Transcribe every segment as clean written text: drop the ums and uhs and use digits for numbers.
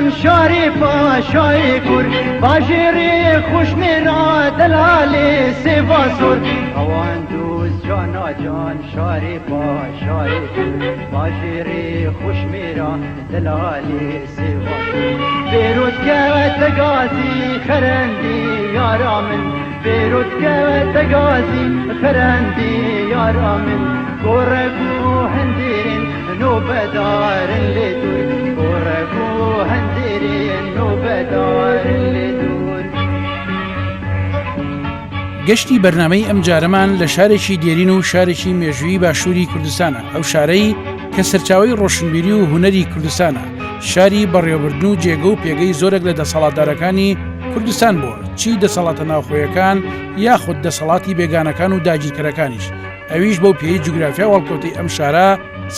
جان شاری پاشای کور باژێڕی خوشمێرا دەلالێ سێڤا سۆر ڕەواندوز جانا جان شاری پاشای کور باژێڕی خوشمێرا دەلالێ سێڤا سۆر بێرۆت کەوتە گازی خەرەندی یارا من بێرۆت کەوتە گازی خەرەندی یارا من گۆڕەک و هەندێرین نۆبەدارن لێ دوور گۆڕەک و هەندێرین نۆبەدارن لێ دوور. گەشتی بەرنامەی ئەمجارەمان لە شارێکی دێرین و شارێکی مێژوویی باشووری کوردستانە، ئەو شارەی کە سەرچاوەی ڕۆشنبیری و هونەری کوردستانە، شاری بەڕێوەبردن و جێگە و پێگەی زۆرێک لە دەسەڵاتدارەکانی کوردستان بووە، چی دەسەڵاتە ناوخۆیەکان یاخود دەسەڵاتی بێگانەکان و داگیرکەرەکانیش، ئەویش بەو پێی جوگرافیا و هەڵکەوتەی ئەم شارە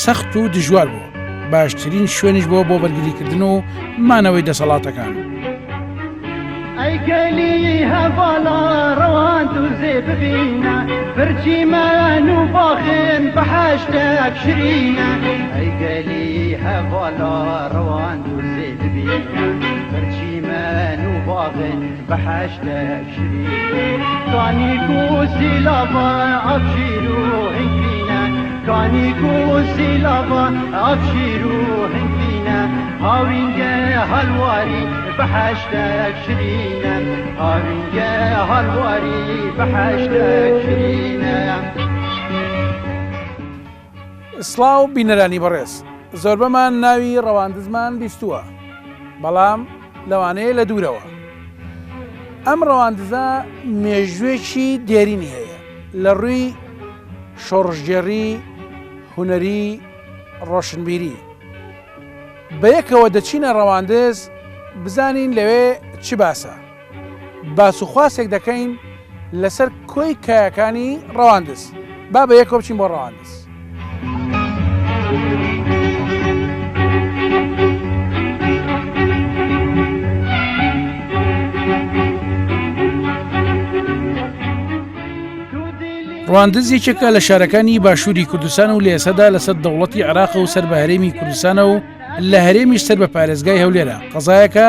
سەخت و دژوار بووە، باشترین شوێنیش بووە بۆ بەرگریکردن و مانەوەی دەسەڵاتەکان. ئەی گەلی هەڤاڵا ڕەواندوزێ ببینە پرچی مەن و باخێن بەهەشتەک شرینە ئەی گەلی هەڤاڵا ڕەواندوزێ ببینە پرچی مەن و باخێن بەهەشتەک شرینە کانی کوسی لاڤا ئاڤشیر و هنگڤینە کانی کوسی لاڤا ئاڤشیر و هنگڤینە هاوینگە هەلواری بەهەشتەک شرینە هاوینگە هەلواری بەهەشتەک شرینە. سڵاو بینەرانی بەڕێز زۆربەمان ناوی ڕەواندزمان بیستووە بەڵام لەوانەیە لە دوورەوە ئەم ڕەواندزە مێژوێکی دێرینی هەیە لە ڕووی شۆڕشگێڕی هونەری ڕۆشنبیری بەیەکەوە دەچینە ڕەواندز بزانین لەوێ چ باسە. باس و خواسێک دەکەین لەسەر کۆی کایەکانی ڕەواندز. با بەیەکەوە بچین بۆ ڕەواندز. ڕواندز یەکێکە لە شارەکانی باشووری کوردستان و لە ئێستادا لەسەر دەوڵەتی عێراقە و سەر بە هەرێمی کوردستانە و لە هەرێمیش سەر بە پارێزگای هەولێرە قەزایەکە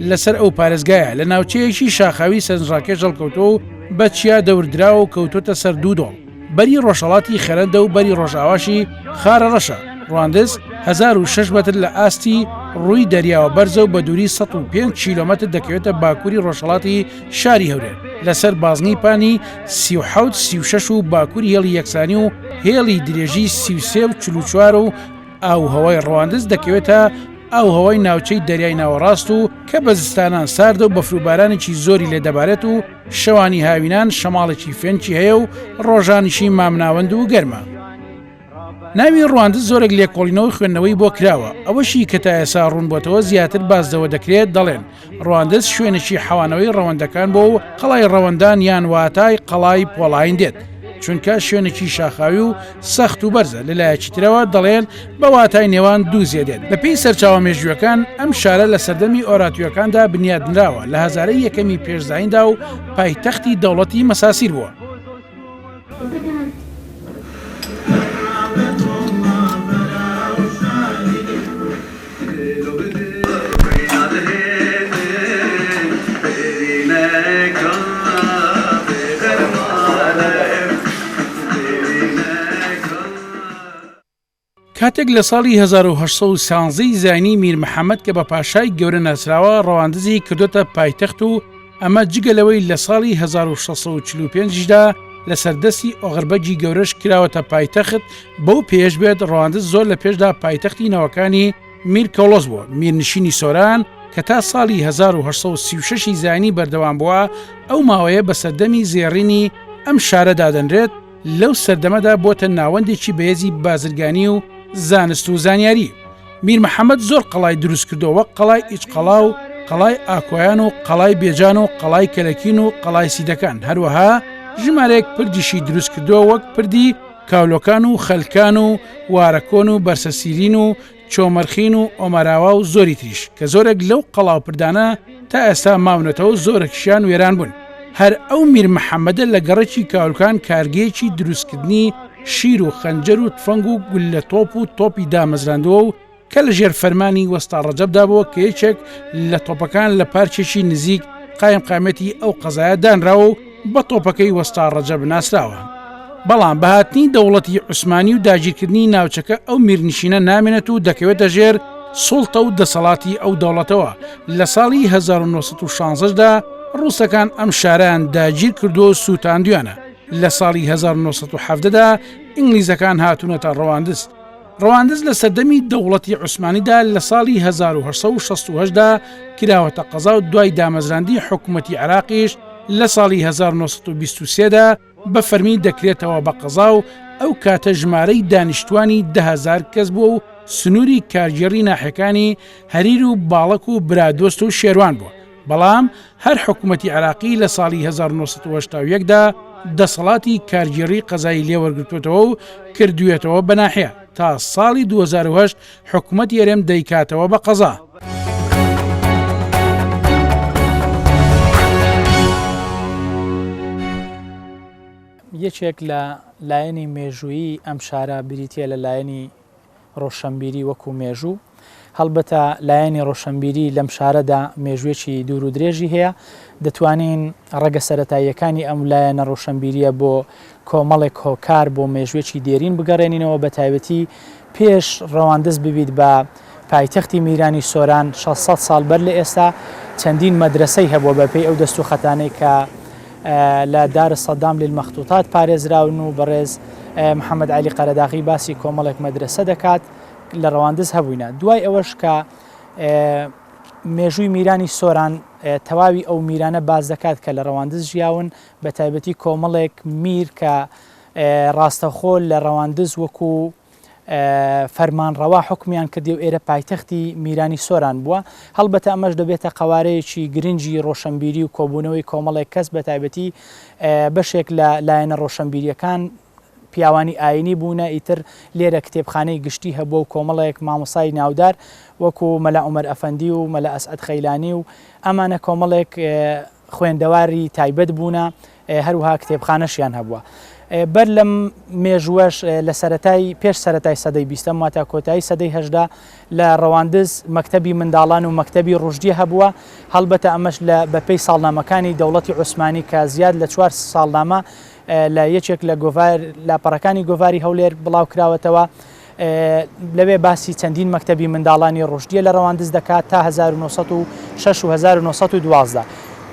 لەسەر ئەو پارێزگایە لە ناوچەیەکی شاخاوی سەرنجڕاکێش هەڵکەوتووە و بە چیا دەوردراوە و کەوتۆتە سەر دوو دۆڵ بەری ڕۆژهەڵاتی خەرەندە و بەری ڕۆژئاواشی خارەڕەشە. ڕواندز 1006 مەتر لە ئاستی ڕووی دەریاوە بەرزە و بە دووری 105 کیلۆمەتر دەکەوێتە باکووری ڕۆژهەڵاتی شاری هەولێر لەسەر بازنەی پانی 37 36 و باکووری هێڵی یەکسانی و هێڵی درێژی 33 و 44 و ئاووهەوای ڕواندز دەکەوێتە ئاووهەوای ناوچەی دەریای ناوەڕاست و کە بە زستانان ساردە و بەفر و بارانێکی زۆری لێ دەبارێت و شەوانی هاوینان شەماڵێکی فێنکی هەیە و ڕۆژانیشی مامناوەند و گەرمە. ناوی ڕواندز زۆرێک لێکۆڵینەوە و خوێندنەوەی بۆ کراوە، ئەوەشی کە تا ئێستا ڕوون بۆتەوە زیاتر باس لەوە دەکرێت دەڵێن ڕواندز شوێنێکی حەوانەوەی ڕەوەندەکان بووە و قەڵای ڕەوەندان یان واتای قەڵای پۆڵاین دێت چونکە شوێنێکی شاخاوی و سەخت و بەرزە لەلایەکی ترەوە دەڵێن بە واتای نێوان دوو زێ دێت بەپێی سەرچاوە مێژوویەکان ئەم شارە لە سەردەمی ئۆراتویەکاندا بنیادنراوە لە هەزارەی یەکەمی پێش زاییندا و پایتەختی دەوڵەتی مەساسیر بووە. کاتێک لە ساڵی 1813 ی زایینی میر محەمەد کە بە پاشای گەورە ناسراوە ڕەواندزی کردۆتە پایتەخت و ئەمە جگە لەوەی لە ساڵی 1645 یشدا لەسەر دەستی ئۆغربەگی گەورەش کراوەتە پایتەخت بەو پێیەش بێت ڕەواندز زۆر لە پێشدا پایتەختی نەوەکانی میر کەوڵۆس بووە، میرنشینی سۆران کە تا ساڵی 1836 ی زایینی بەردەوام بووە، ئەو ماوەیە بە سەردەمی زێڕینی ئەم شارە دادەنرێت، لەو سەردەمەدا بۆتە ناوەندێکی بەهێزی بازرگانی و زانست و زانیاری. میر محەمەد زۆر قەڵای دروست کردووە وەک قەڵای ئیچقەڵا و قەڵای ئاکۆیان و قەڵای بێجان و قەڵای کەلەکین و قەڵای سیدەکان، هەروەها ژمارەیەک پردیشی دروست کردووە وەک پردی کاولۆکان و خەلکان و وارەکۆن و بەرسەسیرین و چۆمەرخین و ئۆمەراوا و زۆری تریش کە زۆرێک لەو قەڵا و پردانە تا ئێستا ماونەتەوە و زۆرێکیشیان وێران بوون. هەر ئەو میر محەمەدە لە گەڕەکی کاولکان کارگەیەکی دروستکردنی شیر و خەنجەر و تفەنگ و گوللە تۆپ و تۆپی دامەزراندووە و. کە لە ژێر فەرمانی وەستا ڕەجەبدا بووە کە یەکێک لە تۆپەکان لە پارکێکی نزیک قایمقامیەتی ئەو قەزایە دانراوە و بە تۆپەکەی وەستا ڕەجەب ناسراوە. بەڵام بە هاتنی دەوڵەتی عوسمانی و داگیرکردنی ناوچەکە ئەو میرنشینە نامێنێت و دەکەوێتە ژێر سوڵتە و دەسەڵاتی ئەو دەوڵەتەوە. لە ساڵی 1916 دا ڕووسەکان ئەم شارەیان داگیر کردووە و سووتاندویانە. لە ساڵی 1917 دا ئینگلیزەکان هاتوونەتە ڕەواندز. ڕەواندز لە سەردەمی دەوڵەتی عوسمانیدا لە ساڵی 1868 دا کراوەتە قەزا و دوای دامەزراندنی حکوومەتی عێراقیش لە ساڵی 1923 دا بە فەرمی دەکرێتەوە بە قەزا و ئەو کاتە ژمارەی دانیشتوانی 10هزار کەس بووە و سنووری کارگێڕی ناحیەکانی هەریر و باڵەک و برادۆست و شێروان بووە. بەڵام هەر حکومەتی عێراقی لە ساڵی 1981 دا دەسەڵاتی کارگێڕی قەزای لێوەرگرتووەتەوە و کردوویەتەوە بە ناحیە تا ساڵی 2008 حکومەتی هەرێم دەیکاتەوە بە قەزا. یەکێک لە لایەنی مێژوویی ئەم شارە بریتییە لە لایەنی ڕۆشەنبیری وەکو مێژوو. هەڵبەتە لایەنی ڕۆشەنبیری لەم شارەدا مێژوویەکی دوور و درێژی هەیە، دەتوانین ڕەگە سەرەتاییەکانی ئەم لایەنە ڕۆشەنبیرییە بۆ کۆمەڵێک هۆکار بۆ مێژوویەکی دێرین بگەڕێنینەوە بەتایبەتی پێش ڕەواندز ببیت بە پایتەختی میرانی سۆران 600 ساڵ بەر لە ئێستا چەندین مەدرەسەی هەبووە بەپێی ئەو دەستوخەتانەی کە لە دار سەدام للمخطوطات پارێزراون و بەڕێز محەمەد عەلی قەرەداغی باسی کۆمەڵێک مەدرەسە دەکات لە ڕەواندز هەبووینە دوای ئەوەش کە مێژووی میرانی سۆران تەواوی ئەو میرانە باس دەکات کە لە ڕەواندز ژیاون بە تایبەتی کۆمەڵێک میر کە ڕاستەخۆ لە ڕەواندز وەکو فەرمانڕەوا حوکمیان کردی و ئێرە پایتەختی میرانی سۆران بووە. هەڵبەتە ئەمەش دەبێتە قەوارەیەکی گرنگی ڕۆشەنبیری و کۆبوونەوەی کۆمەڵێک کەس بەتایبەتی بەشێک لە لایەنە ڕۆشەنبیرییەکان پیاوانی ئایینی بوونە ئیتر لێرە کتێبخانەی گشتی هەبووە و کۆمەڵێک مامۆستای ناودار وەکو مەلا عومەر ئەفەندی و مەلا ئەسعەد خەیلانی و ئەمانە کۆمەڵێک خوێندەواری تایبەت بوونە، هەروەها کتێبخانەشیان هەبووە. بەر لەم مێژووەش لە سەرەتای پێش سەرەتای سەدەی بیستەم واتە کۆتایی سەدەی 18 لە ڕەواندز مەکتەبی منداڵان و مەکتەبی ڕوشدیە هەبووە، هەڵبەتە ئەمەش لە بەپێی ساڵنامەکانی دەوڵەتی عوسمانی کە زیاد لە چوار ساڵنامە لە یەکێک لە گۆڤار لاپەڕەکانی گۆڤاری هەولێر بڵاو کراوەتەوە. لەوێ باسی چەندین مەکتەبی منداڵانی ڕوشدیە لە ڕەواندز دەکات تا 1906 و 1912.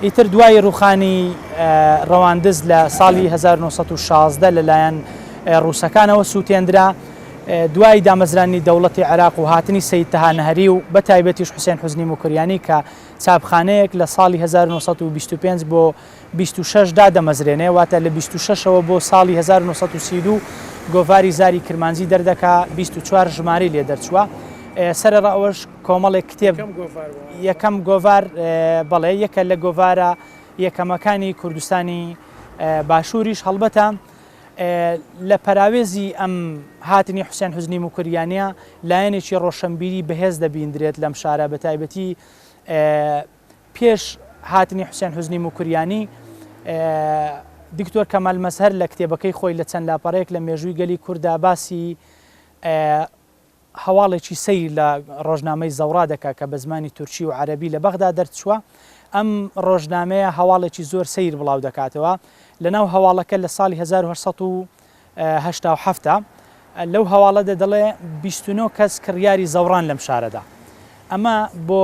ئیتر دوای ڕووخانی ڕەواندز لە ساڵی 1916 لەلایەن ڕووسەکانەوە سووتێندرا، دوای دامەزرانی دەوڵەتی عێراق و هاتنی سەید تەها نەهری و بە تایبەتیش حوسێن حوزنی موکریانی کە چاپخانەیەک لە ساڵی 1925 بۆ 26 دادەمەزرێنێ، واتە لە 26 ەوە بۆ ساڵی 1932 گۆڤاری زاری کرمانجی دەردەکا، 24 ژمارەی لێ دەرچووە. سەرەڕا ئەوەش کۆمەڵێک کتێب، یەکەم گۆڤار، بەڵێ یەکە لە گۆڤارە یەکەمەکانی کوردستانی باشووریش، هەڵبەتە لە پەراوێزی ئەم هاتنی حوسێن حوزنی موکریانییە لایەنێکی ڕۆشەنبیری بەهێز دەبیندرێت لەم شارە، بەتایبەتی پێش هاتنی حوسێن حوزنی موکریانی، دکتۆر کەمال مەزهەر لە کتێبەکەی خۆی لە چەند لاپەڕەیەک لە مێژووی گەلی کورددا باسی هەواڵێکی سەیر لە ڕۆژنامەی زەوڕا دەکا کە بە زمانی تورکی و عەرەبی لە بەغدا دەرچووە. ئەم ڕۆژنامەیە هەواڵێکی زۆر سەیر بڵاو دەکاتەوە. لەناو هەواڵەکە لە ساڵی 1887 لەو هەواڵەدا دەڵێ 29 کەس کڕیاری زەوڕان لەم شارەدا. ئەمە بۆ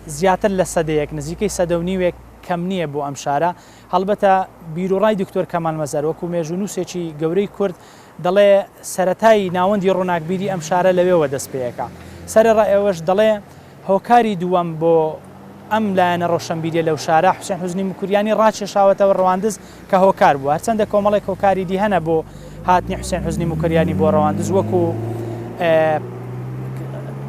زیاتر لە سەدەیەک، نزیکەی سەدە و نیوێک کەم نییە بۆ ئەم شارە. هەڵبەتە بیروڕای دکتۆر کەمال مەزهەر وەکوو مێژوونووسێکی گەورەی کورد دەڵێ سەرەتای ناوەندی ڕووناکبیری ئەم شارە لەوێوە دەست پێ ئەکا. سەرەڕای ئەوەش دەڵێ هۆکاری دووەم بۆ ئەم لایەنە ڕۆشەنبیریە لەو شارە حوسێن حوزنی موکریانی ڕاکێشاوەتەوە ڕەواندز کە هۆکار بووە. هەرچەندە کۆمەڵێک هۆکاری دی هەنە بۆ هاتنی حوسێن حوزنی موکریانی بۆ ڕەواندز وەکو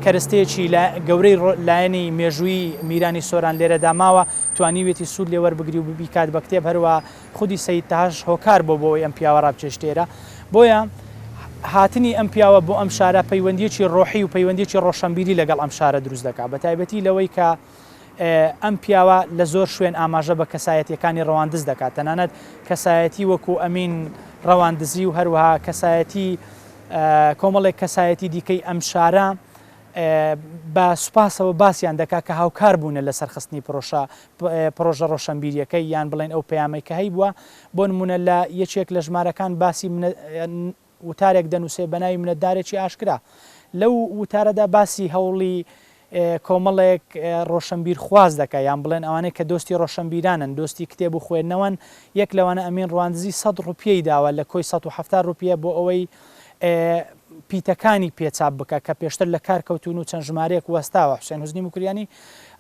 کەرستەیەکی گەورەی لایەنی مێژوویی میرانی سۆران لێرەدا ماوە توانیویەتی سوود لێ وەربگری و بیکات بە کتێب هەروە خودی سەید تەهاش هۆکار بۆ بۆ ئەوەی ئەم پیاوە ڕابکێشتێ ئێرە بۆیە هاتنی ئەم پیاوە بۆ ئەم شارە پەیوەندیەکی ڕۆحی و پەیوەندیەکی ڕۆشەنبیری لەگەڵ ئەم شارە دروست دەکات بە تایبەتی لەوەی کە ئەم پیاوە لە زۆر شوێن ئاماژە بە کەسایەتیەکانی ڕەواندز دەکات تەنانەت کەسایەتی وەکو ئەمین ڕەواندزی و هەروەها کەسایەتی کۆمەڵێک کەسایەتی دیکەی ئەم شارە. بە سوپاسەوە باسیان دەکا کە هاوکار بوونە لە سەرخستنی پرۆشە پرۆژە ڕۆشەنبیریەکەی یان بڵێن ئەو پەیامەی کە هەیبووە بۆ نموونە لە یەکێک لە ژمارەکان باسی وتارێک دەنووسێ بە ناوی منەتدارێکی ئاشکرا. لەو وتارەدا باسی هەوڵی کۆمەڵێک ڕۆشەنبیرخواز دەکا یان بڵێن ئەوانەی کە دۆستی ڕۆشەنبیرانن، دۆستی کتێب و خوێندنەوەن، یەک لەوانە ئەمین ڕواندزی سەد ڕوپیەی داوە لە کۆی 170 ڕوپیە بۆ ئەوەی پیتەکانی پێ چاپ بکا کە پێشتر لە کار کەوتوون و چەند ژمارەیەک وەستاوە حوسێن حوزنی موکریانی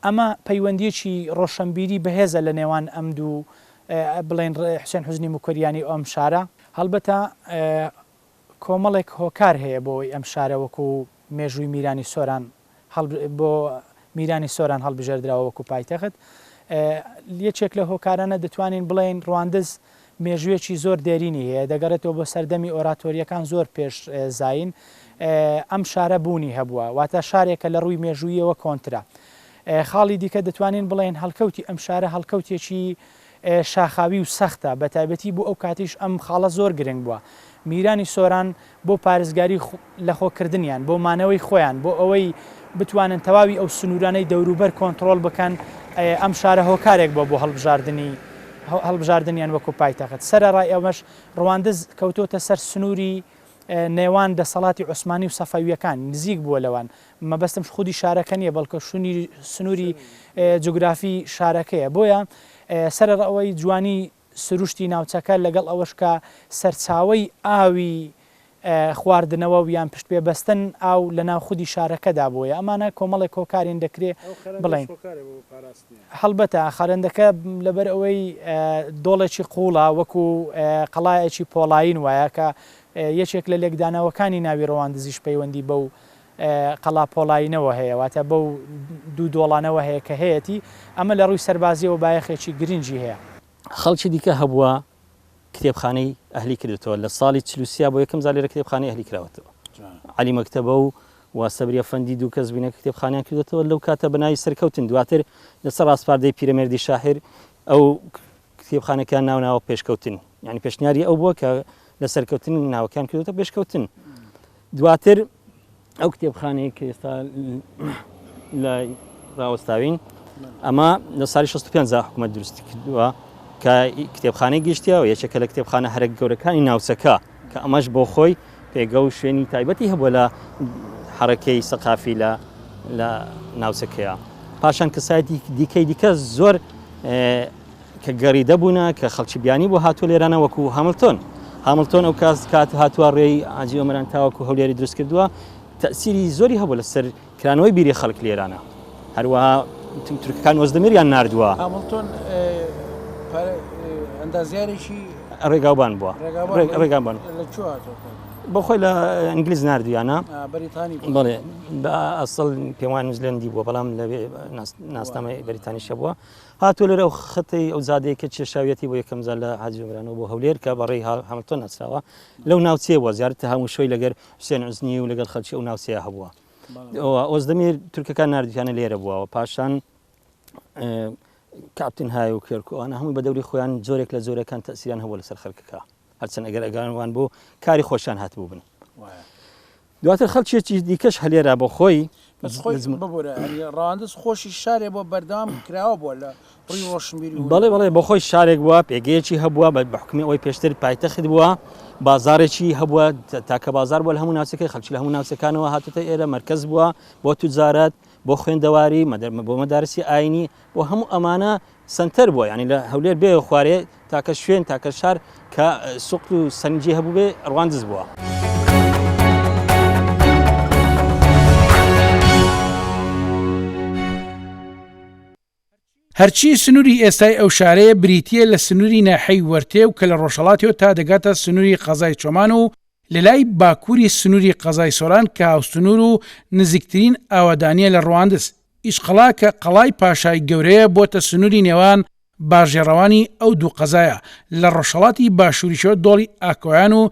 ئەمە پەیوەندییەکی ڕۆشەنبیری بەهێزە لە نێوان ئەم دوو بڵێن حوسێن حوزنی موکریانی و ئەم شارە. هەڵبەتە کۆمەڵێک هۆکار هەیە بۆ ئەوەی ئەم شارە وەکو مێژووی میرانی سۆران بۆ میرانی سۆران هەڵبژێردراوە وەکو پایتەخت. یەکێک لەو هۆکارانە دەتوانین بڵێین ڕواندز مێژوویەکی زۆر دێرینی هەیە، دەگەڕێتەوە بۆ سەردەمی ئۆراتۆرییەکان زۆر پێش زایین ئەم شارە بوونی هەبووە، واتە شارێکە لە ڕووی مێژووییەوە کۆنترە. خاڵی دیکە دەتوانین بڵێین هەڵکەوتی ئەم شارە هەڵکەوتێکی شاخاوی و سەختە، بەتایبەتی بۆ ئەو کاتیش ئەم خاڵە زۆر گرنگ بووە. میرانی سۆران بۆ پارێزگاری لەخۆ کردنیان، بۆ مانەوەی خۆیان، بۆ ئەوەی بتوانن تەواوی ئەو سنوورانەی دەوروبەر کۆنتڕۆڵ بکەن، ئەم شارە هۆکارێک بووە بۆ هەڵبژاردنی هەڵبژاردنیان وەکو پایتەخت. سەرەڕای ئەمەش ڕواندز کەوتۆتە سەر سنووری نێوان دەسەڵاتی عوسمانی و سەفەوییەکان، نزیک بووە لەوان. مەبەستم خودی شارەکە نییە، بەڵکە شونی سنووری جوگرافی شارەکەیە. بۆیە سەرەڕای جوانی سروشتی ناوچەکە لەگەڵ ئەوەش کە سەرچاوەی ئاوی خواردنەوە و یان پشت پێ بەستن ئاو لە ناو خودی شارەکەدا بۆیە ئەمانە کۆمەڵێک هۆکارین دەکرێ بڵێین. هەڵبەتە خەرەندەکە لەبەر ئەوەی دۆڵێکی قووڵە وەکو قەڵایەکی پۆڵایین وایە کە یەکێک لە لێکدانەوەکانی ناوی ڕەواندزیش پەیوەندی بەو قەڵا پۆڵایینەوە هەیە، واتە بەو دوو دۆڵانەوە هەیە کە هەیەتی، ئەمە لە ڕووی سەربازییەوە بایەخێکی گرنگی هەیە. خەڵکی دیکە هەبووە کتێبخانەی ئەهلی کردێتەوە لە ساڵی 43 بۆ یەکەم جار لێرە کتێبخانەی ئەهلی کراوەتەوە عەلی مەکتەبە و و سەبری ئەفەندی دوو کەس بووینە کە کتێبخانەیان کردێتەوە لەو کاتە بە ناوی سەرکەوتن دواتر لەسەر ڕاسپاردەی پیرەمێردی شاعیر ئەو کتێبخانەکەیان ناو ناوە پێشکەوتن یعنی پێشنیاری ئەو بووە کە لە سەرکەوتن ناوەکان کردوتە پێشکەوتن دواتر ئەو کتێبخانەیە کە ئێستا لە ڕاوەستاوین ئەمە لە ساڵی 65 حکوومەت دروستی کردووە کە کتێبخانەی گشتیە و یەکێکە لە کتێبخانە هەرە گەورەکانی ناوچەکە کە ئەمەش بۆ خۆی پێگە و شوێنی تایبەتی هەبووە لە حەرەکەی سەقافی لە لە ناوچەکەیە پاشان کەسایەتی دیکەی دیکە زۆر کە گەڕیدە بوونە کە خەڵکی بیانی بۆ هاتووە لێرانە وەکو هاملتۆن هاملتۆن ئەو کاس کات هاتووە ڕێی ئاجی ئۆمەران تاوەکو هەولێری دروست کردووە تەسیری زۆری هەبوو لەسەر کرانەوەی بیری خەڵک لێرانە هەروەها تورکەکان ئۆزدەمیریان ناردووە هاملتۆن ئەندازیارێکی ڕێگاوبان بووە ڕێگاوبان بۆ خۆی لە ئینگلیز ناردویانە بەریتانی بەڵێ بە ئەسڵ پێوان نیوزلەندی بووە بەڵام لەوێ ناسنامەی بەریتانیشە بووە هاتووە لێرە ئەو خەتەی ئەو جادەیە کە کێشاویەتی بۆ یەکەم جار لە حاجی عومرانەوە بۆ هەولێر کە بەڕێی هاملتۆن ناسراوە لەو ناوچەیە بووە زیارەتی هاموشۆی لەگەر حوسێن عوزنی و لەگەڵ خەڵکی ئەو ناوچەیە هەبووە ئۆزدەمیر تورکەکان ناردویانە لێرە بووە پاشان کاپتن های و کێرکوانە هەمووی بە دەوری خۆیان جۆرێک لە جۆرەکان تەسیریان هەبوو لەسەر خەڵکەکە هەرچەند ئەگەر ئەگەران بۆ کاری خۆشیان هاتبوو بن دواتر خەڵکێکی دیکەش هەلێرە بۆ خۆی. بەس خۆی ببورە یانی ڕەواندز خۆشی شارێ بۆ بەردەوام کراوە بووە لە ڕووی ڕۆشنبیری و بەڵێ بەڵێ بۆ خۆی شارێک بووە پێگەیەکی هەبووە بە حکومی ئەوەی پێشتر پایتەخت بووە بازارێکی هەبووە تاکە بازار بووە لە هەموو ناوچەکەی خەڵکی لە هەموو ناوچەکانەوە هاتوتە ئێرە مەرکەز بووە بۆ توجارەت بۆ خوێندەواری بۆ مەدارسی ئاینی بۆ هەموو ئەمانە سەنتەر بووە یانی لە هەولێر بێ خوارێ تاکە شوێن تاکە شار کە سوق و سەنجی هەبوو بێ ڕواندز بووە. هەرچی سنووری ئێستای ئەو شارەیە بریتییە لە سنووری ناحیەی وەرتێ و کە لە ڕۆژهەڵاتیەوە تا دەگاتە سنووری قەزای چۆمان و لە لای باکووری سنووری قەزای سۆران کە هاوسنوور و نزیکترین ئاوەدانییە لە ڕواندز. ئیشقەڵا کە قەڵای پاشای گەورەیە بۆتە سنووری نێوان باژێڕەوانی ئەو دوو قەزایە، لە ڕۆژهەڵاتی باشووریشەوە دۆڵی ئاکۆیان و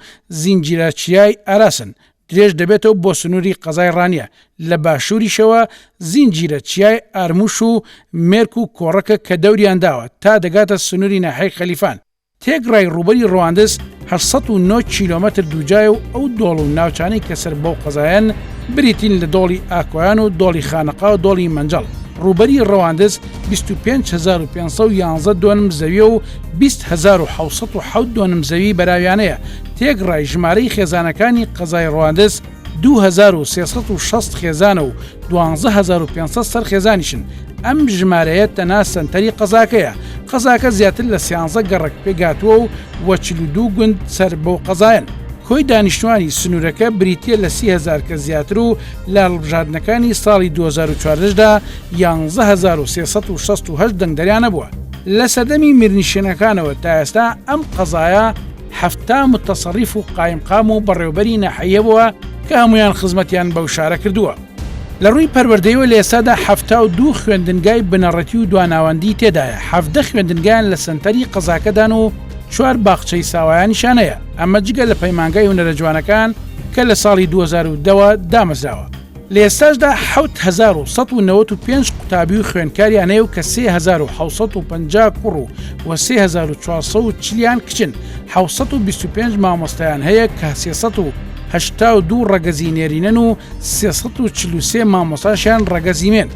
زینجیرە چیای ئاراسن درێژ دەبێتەوە بۆ سنووری قەزای ڕانیە، لە باشووریشەوە زینجیرە چیای ئارموش و مێرک و کۆڕەکە کە دەوریان داوە تا دەگاتە سنووری ناحیەی خەلیفان. تێکڕای ڕووبەری ڕواندز 809 کیلۆمەتر دووجایە و ئەو دۆڵ و ناوچانەی کە سەر بەو قەزایەن بریتین لە دۆڵی ئاکۆیان و دۆڵی خانەقا و دۆڵی مەنجەڵ. ڕووبەری ڕواندز 25511 دۆنم زەویە و 20707 دۆنم زەوی بەراویانەیە. تێکڕای ژمارەی خێزانەکانی قەزای ڕواندز 2360 خێزانە و 12500 سەر خێزانیشن، ئەم ژمارەیە تەنها سەنتەری قەزاکەیە، قەزاکە زیاتر لە سیانزە گەڕەک پێکهاتووە و و 42 گوند سەر بەو قەزایەن. کۆی دانیشتوانی سنوورەکە بریتییە لە 30 هەزار کەس زیاتر و لە هەڵبژاردنەکانی ساڵی 2014 دا 11368 دەنگدەریان هەبووە. لە سەردەمی میرنشینەکانەوە تا ئێستا ئەم قەزایە 70 موتەسەڕیف و قایمقام و بەڕێوەبەری ناحیە بووە کە هەموویان خزمەتیان بەو شارە کردووە. لە ڕووی پەروەردەیەوە لە ئێستادا 72 خوێندنگای بنەڕەتی و دواناوەندی تێدایە، 17 خوێندنگایان لە سەنتەری قەزاکەدان و چوار باخچەی ساوایانیشیان هەیە، ئەمە جگە لە پەیمانگای هونەرە جوانەکان کە لە ساڵی 2010 ەوە دامەزراوە. لە ئێستاشدا 7195 قوتابی و خوێندکاریان هەیە و کە 3750 کوڕ و و 3440 یان کچن، 725 مامۆستایان هەیە کە 382 ڕەگەزی نێرینەن و 343 مامۆستاشیان ڕەگەزی مێن.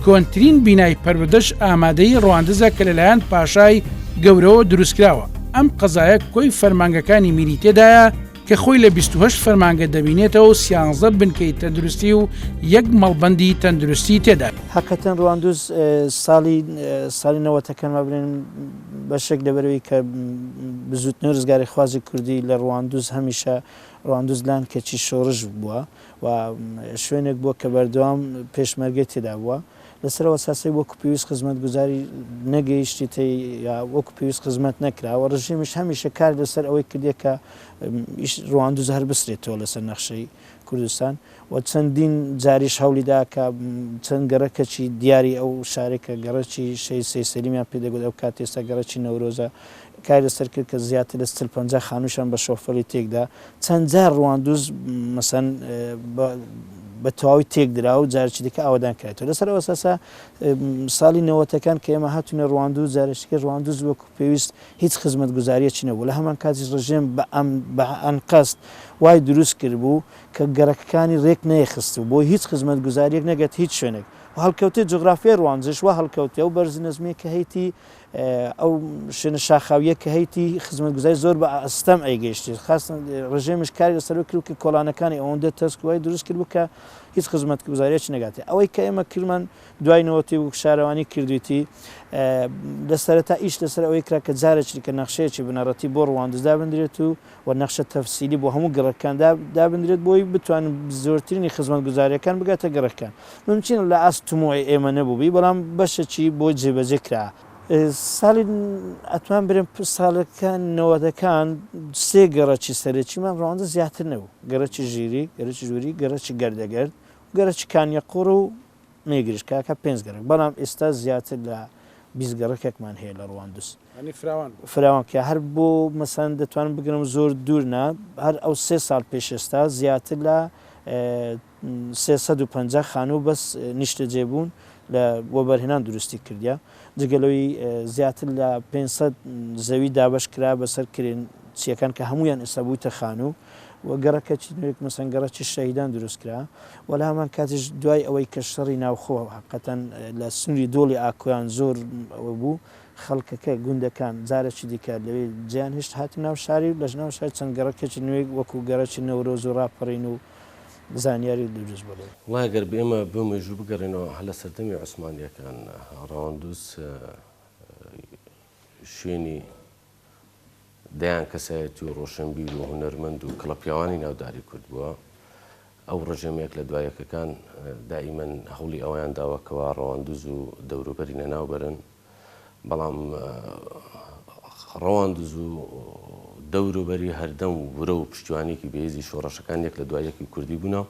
کۆنترین بینای پەروەردەش ئامادەیی ڕواندزە کە لەلایەن پاشای گەورەوە دروستکراوە. ئەم قەزایە کۆی فەرمانگەکانی میری تێدایە کە خۆی لە 28 فەرمانگە دەبینێتەوە و سیانزە بنکەی تەندروستی و یەک مەڵبەندی تەندروستی تێدایە. حەقیقەتەن ڕواندز ساڵی ساڵی نەوەتەکان با بڵێن بەشێک لەبەرئەوەی کە بزووتنەوەی ڕزگاریخوازی کوردی لە ڕواندز هەمیشە ڕواندز لانکەچی شۆڕش بووە و شوێنێک بووە کە بەردەوام پێشمەرگەی تێدا بووە، لەسەر ئەو ئەساسەی وەکو پێویست خزمەتگوزاری نەگەیشتیتە یا وەکو پێویست خزمەت نەکراوە، ڕژێمیش هەمیشە کار لەسەر ئەوەی کردیە کە ڕواندز هەر بسرێتەوە لەسەر نەخشەی کوردستان و چەندین جاریش هەوڵی دا کە چەند گەڕەکەکی دیاری ئەو شارەی کە گەڕەکی شەهید سەید سەلیمیان پێ دەگوت ئەو کات ئێستا گەڕەکی نەورۆزە کاری لەسەر کرد کە زیاتر لە 40 50 خانووشیان بە شۆفەری تێکدا چەند جار ڕواندوز مەسەن بە تەواوی تێکدرا و جارێکی دیکە ئاوەدان کرایەوە لەسەر ئەو ئەساسە ساڵی نەوەتەکان کە ئێمە هاتوینە ڕواندوز جارێکی دیکە ڕواندوز وەکو پێویست هیچ خزمەتگوزاریەکی نەبوو لە هەمان کاتیش ڕژێم بە ئەم بە ئەنقەست وای دروست کردبوو کە گەڕەکەکانی ڕێک نەیەخستبوو بۆی هیچ خزمەتگوزاریەک نەگەت هیچ شوێنێک و هەڵکەوتەی جوغرافیای ڕواندزش وا هەڵکەوتیە ئەو بەرزی نزمیە کە هەیتی ئەو شوێنە شاخاویە کە هەیتی خزمەتگوزاری زۆر بە ئەستەم ئەیگەیشتی خاستن ڕژێمیش کاری لەسەر کرد کە کۆڵانەکانی ئەوەندە تەسک وای دروست کرد بوو کە هیچ خزمەتگوزاریەکی نەگاتێ ئەوەی کە ئێمە کردمان دوای نەوەتی و شارەوانی کردویتی لە سەرەتا ئیش لەسەر ئەوەی کرا کە جارێکی دیکە نەخشەیەکی بنەڕەتی بۆ ڕواندز دابندرێت و و نەخشە تەفسیلی بۆ هەموو گەڕەکەکان دابندرێت بۆی بتوانن زۆرترینی خزمەتگوزارییەکان بگاتە گەڕەکەکان. مومکینە لە ئاست تموعی ئێمە نەبووبی بەڵام بەشێکی بۆ جێبەجێ کرا. ساڵی ئەتوان برێم ساڵەکان نەوەدەکان سێ گەڕەکی سەرەکیمان ڕواندز زیاتر نەبوو، گەڕەکی ژیری، گەڕەکی ژووری، گەڕەکی گردەگرد و گەڕەکی کانیەقوڕ و مێگریش کاکە پێنج گەڕەک بەڵام ئێستا زیاتر لە 20 گەڕەکێکمان هەیە لە ڕواندز. یانی فراوان بوو. فراوان کرا هەر بۆ مەسەلەن دەتوانم بگرم زۆر دوور نا هەر ئەو سێ ساڵ پێش ئێستا زیاتر لە 350 خانوو بەس نیشتەجێ بوون لە وەبەرهێنان دروستی کردیە جگە لەوەی زیاتر لە 500 زەوی دابەش کرا بەسەر کرێچیەکان کە هەموویان ئێستا بوویتە خانوو و گەڕەکەکی نوێک مەسەن گەڕەکی شەهیدان دروست کرا و لە هەمان کاتیش دوای ئەوەی کە شەڕی ناوخۆ حەقەتەن لە سنووری دۆڵی ئاکۆیان زۆر ئەوە بوو خەڵکەکە گوندەکان جارێکی دیکە لەوێ جێیان هێشت هاتن ناو شاری و لەش ناو شاری چەند گەڕەکێکی نوێ وەکو گەڕەکی نەورۆز و ڕاپەڕین و زانیاری دروست بوو لەوێ. وەڵای گەر ئێمە بۆ مێژوو بگەڕێینەوە هەر لە سەردەمی عوسمانییەکان ڕەواندوز شوێنی دەیان کەسایەتی و ڕۆشنبیر و هونەرمەند و کڵەپیاوانی ناوداری کورد بووە. ئەو ڕژێمە یەک لە دوا یەکەکان دائیمەن هەوڵی ئەوەیان داوە کەوا ڕەواندوز و دەوروبەری لەناو بەرن، بەڵام ڕەواندوز و دەوروبەری هەردەم ورە و پشتیوانیەکی بەهێزی شۆڕشەکان یەک لە دوا یەکی کوردی بوونە.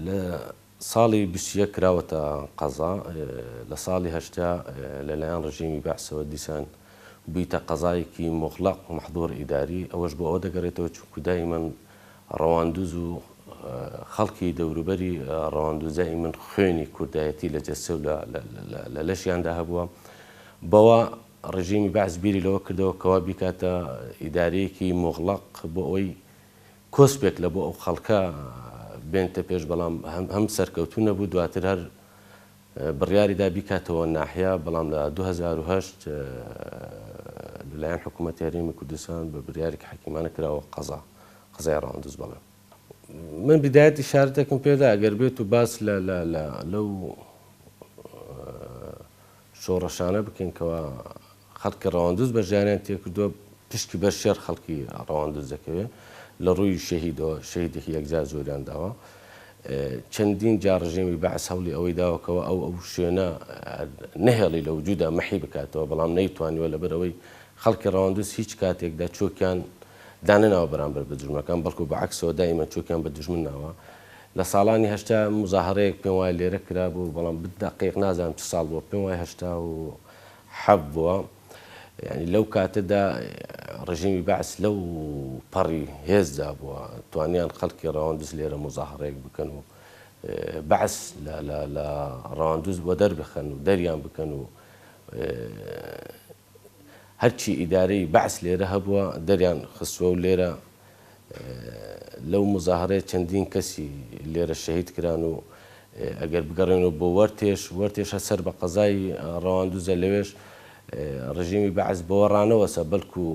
لە ساڵی 21 کراوەتە قەزا، لە ساڵی 80 لەلایەن ڕژێمی بەعسەوە دیسان بوویتە قەزایەکی موغلەق، محظور ئیداری، ئەوەش بۆ ئەوە دەگەڕێتەوە چونکو دائیمەن ڕەواندوز و خەڵکی دەوروبەری ڕەواندوز دائیمەن خوێنی کوردایەتی لە جەستە و لە لەشیاندا هەبووە، بەوە. ڕژیمی بەعس بیری لەوە کردەوە کەوا بیکاتە ئیدارەیەکی موغڵەق بۆ ئەوەی کۆسپێک لە بۆ ئەو خەڵکە بێنتە پێش، بەڵام هەم سەرکەوتوو نەبوو، دواتر هەر بڕیاری دا بیکاتەوە ناحیە، بەڵام لە 2008 لەلایەن حکوومەتی هەرێمی کوردستان بە بریارێکی حەکیمانە کراوە قەزا، قەزای ڕەواندز بەڵێ. من بدایەت ئیشارەتێکم پێدا ئەگەر بێت و باس لە لە لە لەو شۆڕشانە بکەین کەوا خەڵکی ڕەواندوز بەشداریان تێکردووە، پشکی بەر شێڕ خەڵکی ڕەواندوز دەکەوێ، لە ڕووی شەهیدەوە شەهیدێکی یەکجار زۆریان داوە. چەندین جار ڕژێمی بەعس هەوڵی ئەوەی داوە کەوا ئەو ئەو شوێنە نەهێڵی لە وجودا مەحی بکاتەوە، بەڵام نەیتوانیوە لەبەر ئەوەی خەڵکی ڕەواندوز هیچ کاتێکدا چۆکیان دانەناوە بەرامبەر بە دوژمنەکان، بەڵکو بە عەکسەوە دائیمەن چۆکیان بە دوژمن ناوە. لە ساڵانی 80 موزاهەرەیەک پێم وایە لێرە کرابوو، بەڵام دەقیق نازانم چ ساڵ بووە، پێم وایە 87 بووە. یانی لەو کاتەدا ڕژێمی بەعس لەو پەڕی هێزدا بووە، توانیان خەڵکی ڕەواندز لێرە موزاهەرەیەک بکەن و بەعس لە ڕەواندز وەدەر بخەن و دەریان بکەن و هەرچی ئیدارەی بەعس لێرە هەبووە دەریان خستووە و لێرە لەو موزاهەرەیە چەندین کەسی لێرە شەهید کران و ئەگەر بگەڕێنەوە بۆ وەرتێش، وەرتێش هەر سەر بە قەزای ڕەواندوزە لەوێش ڕژێمی بەعس بەوە ڕانەوەسە بەلکو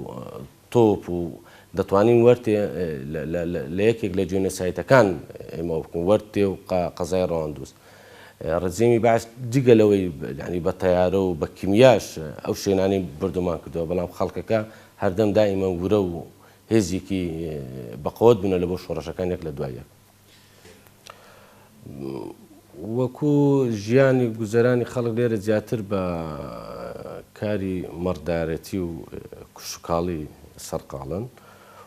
تۆپ و دەتوانین وەرتێ لە یەکێک لە جێنۆسایتەکان ئێمە بکەین وەرتێ و قەزای ڕەواندوز. ڕژێمی بەعس جگە لەوەی یانی بە تەیارە و بە کیمیاش ئەو شوێنانەی بردومان کردووە بەڵام خەڵکەکە هەردەم دائیمەن ورە و هێزێکی بەقوەت بوونە لە بۆ شۆڕشەکان یەک لە دوای یەک. وەکو ژیانی گوزەرانی خەڵک لێرە زیاتر بە کاری مەڕدارەتی و کشتوکاڵی سەرقاڵن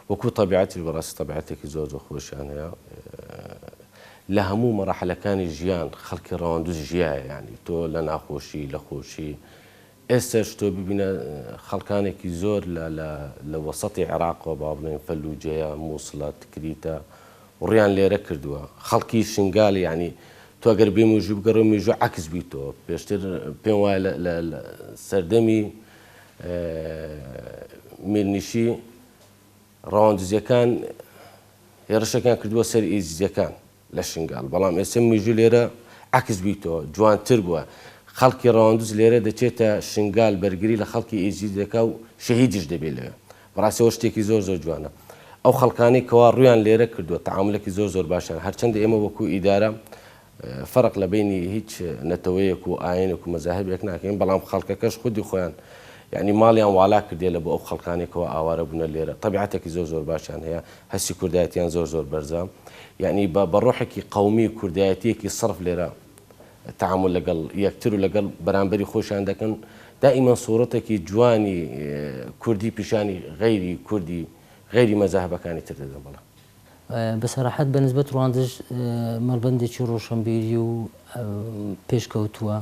وەکو تەبیعەتیش بەڕاستی تەبیعەتێکی زۆر زۆر خۆشیان هەیە لە هەموو مەڕەحەلەکانی ژیان خەڵکی ڕەواندوز ژیایە یانی تۆ لە ناخۆشی لە خۆشی ئێستەش تۆ ببینە خەڵکانێکی زۆر لە لە لە وەسەتی عێراقەوە با بڵێین فەلوجەیە، موسڵە، تکریتە ڕوویان لێرە کردووە. خەڵکی شنگال یانی تۆ ئەگەر بێ مێژوو بگەڕێ مێژوو عەکس بیتەوە. پێشتر پێم وایە لە لە لە سەردەمی میرنشی ڕەواندزیەکان هێڕشێکیان کردووە سەر ئێزیدیەکان. لە شنگال بەڵام ئێستا میژوو لێرە عەکس بیتەوە جوانتر بووە خەڵکی ڕەواندوز لێرە دەچێتە شنگال بەرگری لە خەڵکی ئێزیدی دەکا و شەهیدیش دەبێت لەوێ بەڕاستی ئەوە شتێکی زۆر زۆر جوانە ئەو خەڵکانەی کەوا ڕویان لێرە کردووە تەعامولێکی زۆر زۆر باشیان هەرچەندە ئێمە وەکو ئیدارە فەرق لە بەینی هیچ نەتەوەیەک و ئاینێک و مەزاهبێک ناکەین بەڵام خەڵکەکەش خودی خۆیان یانی ماڵیان والا کردیە لە بۆ ئەو خەڵکانەی کەوا ئاوارە بوونە لێرە تەبیعەتێکی زۆر زۆر باشیان هەیە هەستی کوردایەتیان زۆر زۆر بەرزە یانی بە بە ڕۆحێکی قەومی و کوردایەتیەکی سڕف لێرە تەعامول لەگەڵ یەکتر و لەگەڵ بەرامبەری خۆشیان دەکەن دائیمەن سوڕەتێکی جوانی کوردی پیشانی غەیری کوردی غەیری مەزاهبەکانی تر دەدەن بەڵێ. بە سەراحەت بە نسبەت ڕواندز مەڵبەندێکی ڕۆشەنبیری و پێشکەوتووە